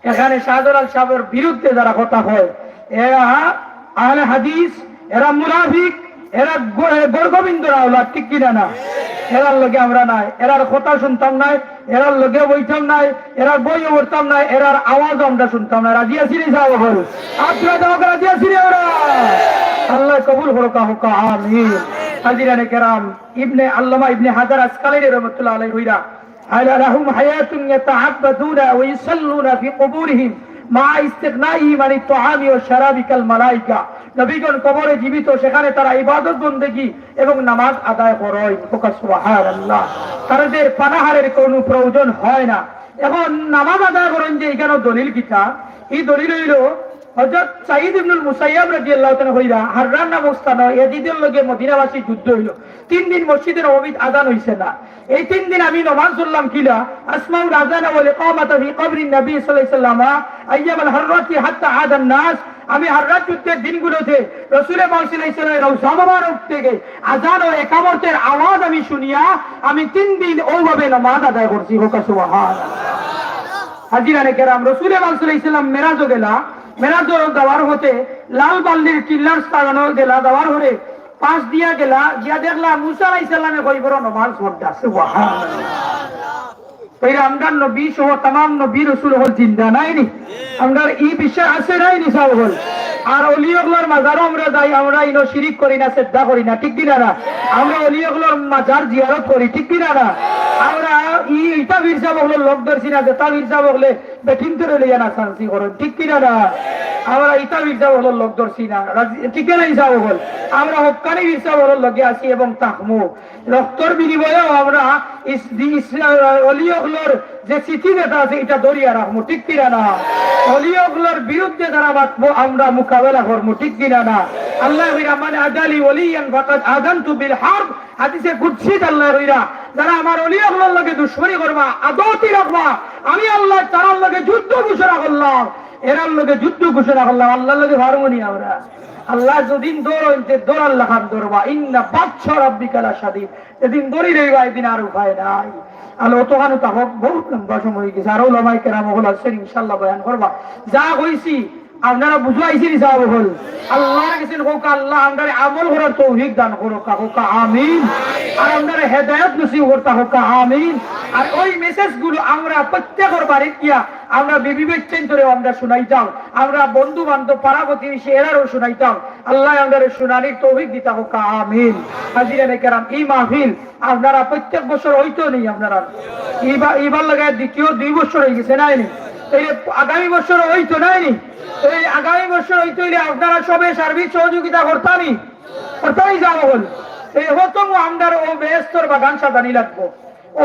এখানে শাহজালাল সাহেবের বিরুদ্ধে যারা কথা কয়, এরা আহলে হাদিস, এরা মুনাফিক, এরা গ-, এ গর্গবিন্দুর আওলাদ, ঠিক কিনা না? এরার লগে আমরা নাই, এরার কথা শুনতাম নায়, এরার লগে বইতাম নায়, এরার বইও পড়তাম নায়, এরার আওয়াজও আমরা শুনতাম নায়। রাজি আছি নি সাব অকল? আপনারা যাও, রাজি আছি নি আমরা? আল্লায় কবুল করউক্কা, কউক্কা আমিন। হাজিরানে কেরাম, ইবনে আল্লামা ইবনে হাজার আসকালানী রহমতুল্লাহ আলাইহি কইরা, "আলা লাহুম হায়াতুন ইয়াতাআব্বাদুনা ওয়া ইউসাল্লুনা ফি কুবুরিহিম মাআ ইস্তিগনাইহিম আনিত তাআমি ওয়াশ শারাবি কাল মালাইকা।" নবীগণ কবরে জীবিত, সেখানে তারা ইবাদত বন্দেগী এবং নামাজ আদায় করইন। কউক্কা সুবহানাল্লাহ। তাদের পানাহারের কোনো প্রয়োজন হয় না। এখন নামাজ আদায় করইন যে ইখানো দলিল কিতা? ই দলিল অইলো হযরত সাঈদ ইবনুল মুসাইয়াব রাদিয়াল্লাহু তাআলা কইরা, হাররা নামক স্থানো ইয়াজিদর লগে মদিনাবাসী যুদ্ধ অইলো। তিন দিন মসজিদে নববীত আজান অইছে না। এই তিন দিন আমি নমাজ পড়লাম কিলা, আসমাউল আযানা ওয়াল ইকামাতা ফি কবরিন নবী সাল্লাল্লাহু আলাইহি ওয়াসাল্লাম আইয়ামাল হাররাতি হাত্তা আদান নাস। আমি হাররার যুদ্ধের দিনগুলোতে রসুলে পাক সাল্লাল্লাহু আলাইহি ওয়াসাল্লামের রওজা মোবারক থেকে আজান ও একামতের আওয়াজ আমি শুনিয়া আমি তিন দিন ওভাবে নমাজ আদায় করছি। কউক্কা সুবহানাল্লাহ। হাজিরানে কেরাম, রসুলে পাক সাল্লাল্লাহু আলাইহি ওয়াসাল্লাম মেরাজও গেলা, মেরাজও যাওয়ার পথে লাল বাল্লির টিলার স্থানো গেলা, যাওয়ার পরে পাশ দিয়া গেলা, গিয়া দেখলা মুসা আলাইহিস সালামে কইবরো নমাজ পড়তা। সুবহানাল্লাহ। তাইলে আমরার নবী সহ তামাম নবী রসুল অকল জিন্দা নায়নি? আমরার ই বিশ্বাস আছে নায়নি সাব অকল? আর অলি অকলর মাজারো আমরা যাই, আমরা ইনো শিরিক করি না, সেজদা করি না, ঠিক কিনা না? আমরা অলি অকলর মাজার জিয়ারত করি, ঠিক কিনা না? আমরা ই ইতা পীর সাব অকলর লগ ধরছি না, যেতা পীর সাব অকলে বেটিন্তরে লইয়া নাচানাচি করইন, ঠিক কিনা না? আমরা ইতা পীর সাব অকলর লগ ধরছি না, রাজি-, ঠিক কিনা নি সাব অকল? আমরা হক্কানি পীর সাব অকলর লগে আছি এবং থাকমু। রক্তর বিনিময়েও আমরা ইস-, দি-, ইস-, অলি অকলর যে স্মৃতি যেতা আছে, ইটা ধরিয়া রাখমু, ঠিক কিনা না? অলি অকলর বিরুদ্ধে যারা মাতবো, আমরা মোকাবেলা করমু, ঠিক কিনা না? আল্লায় কইরা, "মান আদা লি ওয়ালিয়ান ফাকাদ আযানতু বিল হারব।" হাদিসে কুদসিত আল্লায় কইরা, "যারা আমার অলি অকলর লগে দুশমনি করবা, আদওয়াতি রাখবা, আমি আল্লায় তারার লগে যুদ্ধ ঘোষণা করলাম।" এরার লগে যুদ্ধ ঘোষণা করলাম, আল্লার লগে পারমু নি আমরা? আল্লায় যেদিন ধরইন, তে ধরার লাখান ধরবা। ইন্না বাতশা রাব্বিকা লাশাদীদ। যেদিন ধরি লইবা, এদিন আর উপায় নাই। আল্লাহ অতখানউ থাকউক, বহুত লম্বা সময় অইগেছে। আর ওলামায়ে কেরাম অকল আছইন, ইনশাআল্লাহ বয়ান করবা। যা কইছি, আপনারা বুঝাইছি নি সাব অকল? আল্লার গেছে কউক্কা, আল্লাহ আমরারে আমল করার তৌফিক দান করউক্কা, কউক্কা আমিন। আর আমরারে হেদায়েত নসিব করতা, কউক্কা আমিন। আর ওই মেসেজগুলো আমরা প্রত্যেকর বাড়িত গিয়া আমরা বিবি বাচ্চাইন্তরেও আমরা শুনাইতাম, আমরা বন্ধু বান্ধব পাড়া প্রতিবেশী এরারও শুনাইতাম। আল্লায় আমরারে শুনানির তৌফিক দিতা, কউক্কা আমিন। হাজিরানে কেরাম, ই মাহফিল আপনারা প্রত্যেক বছর অইতো নি আপনারা? ইবা-, ইবার লাগাইয়া দ্বিতীয় দুই বছর অইগেছে, নায়নি? এই আগামী বছর অইতো, নায়নি? এই আগামী বছর অইতো অইলে আপনারা সবে সার্বিক সহযোগিতা করতা নি? করতা নি সাব অকল? এই হতম আমরার ও বেহেস্তর বাগান সাজানি লাগবো।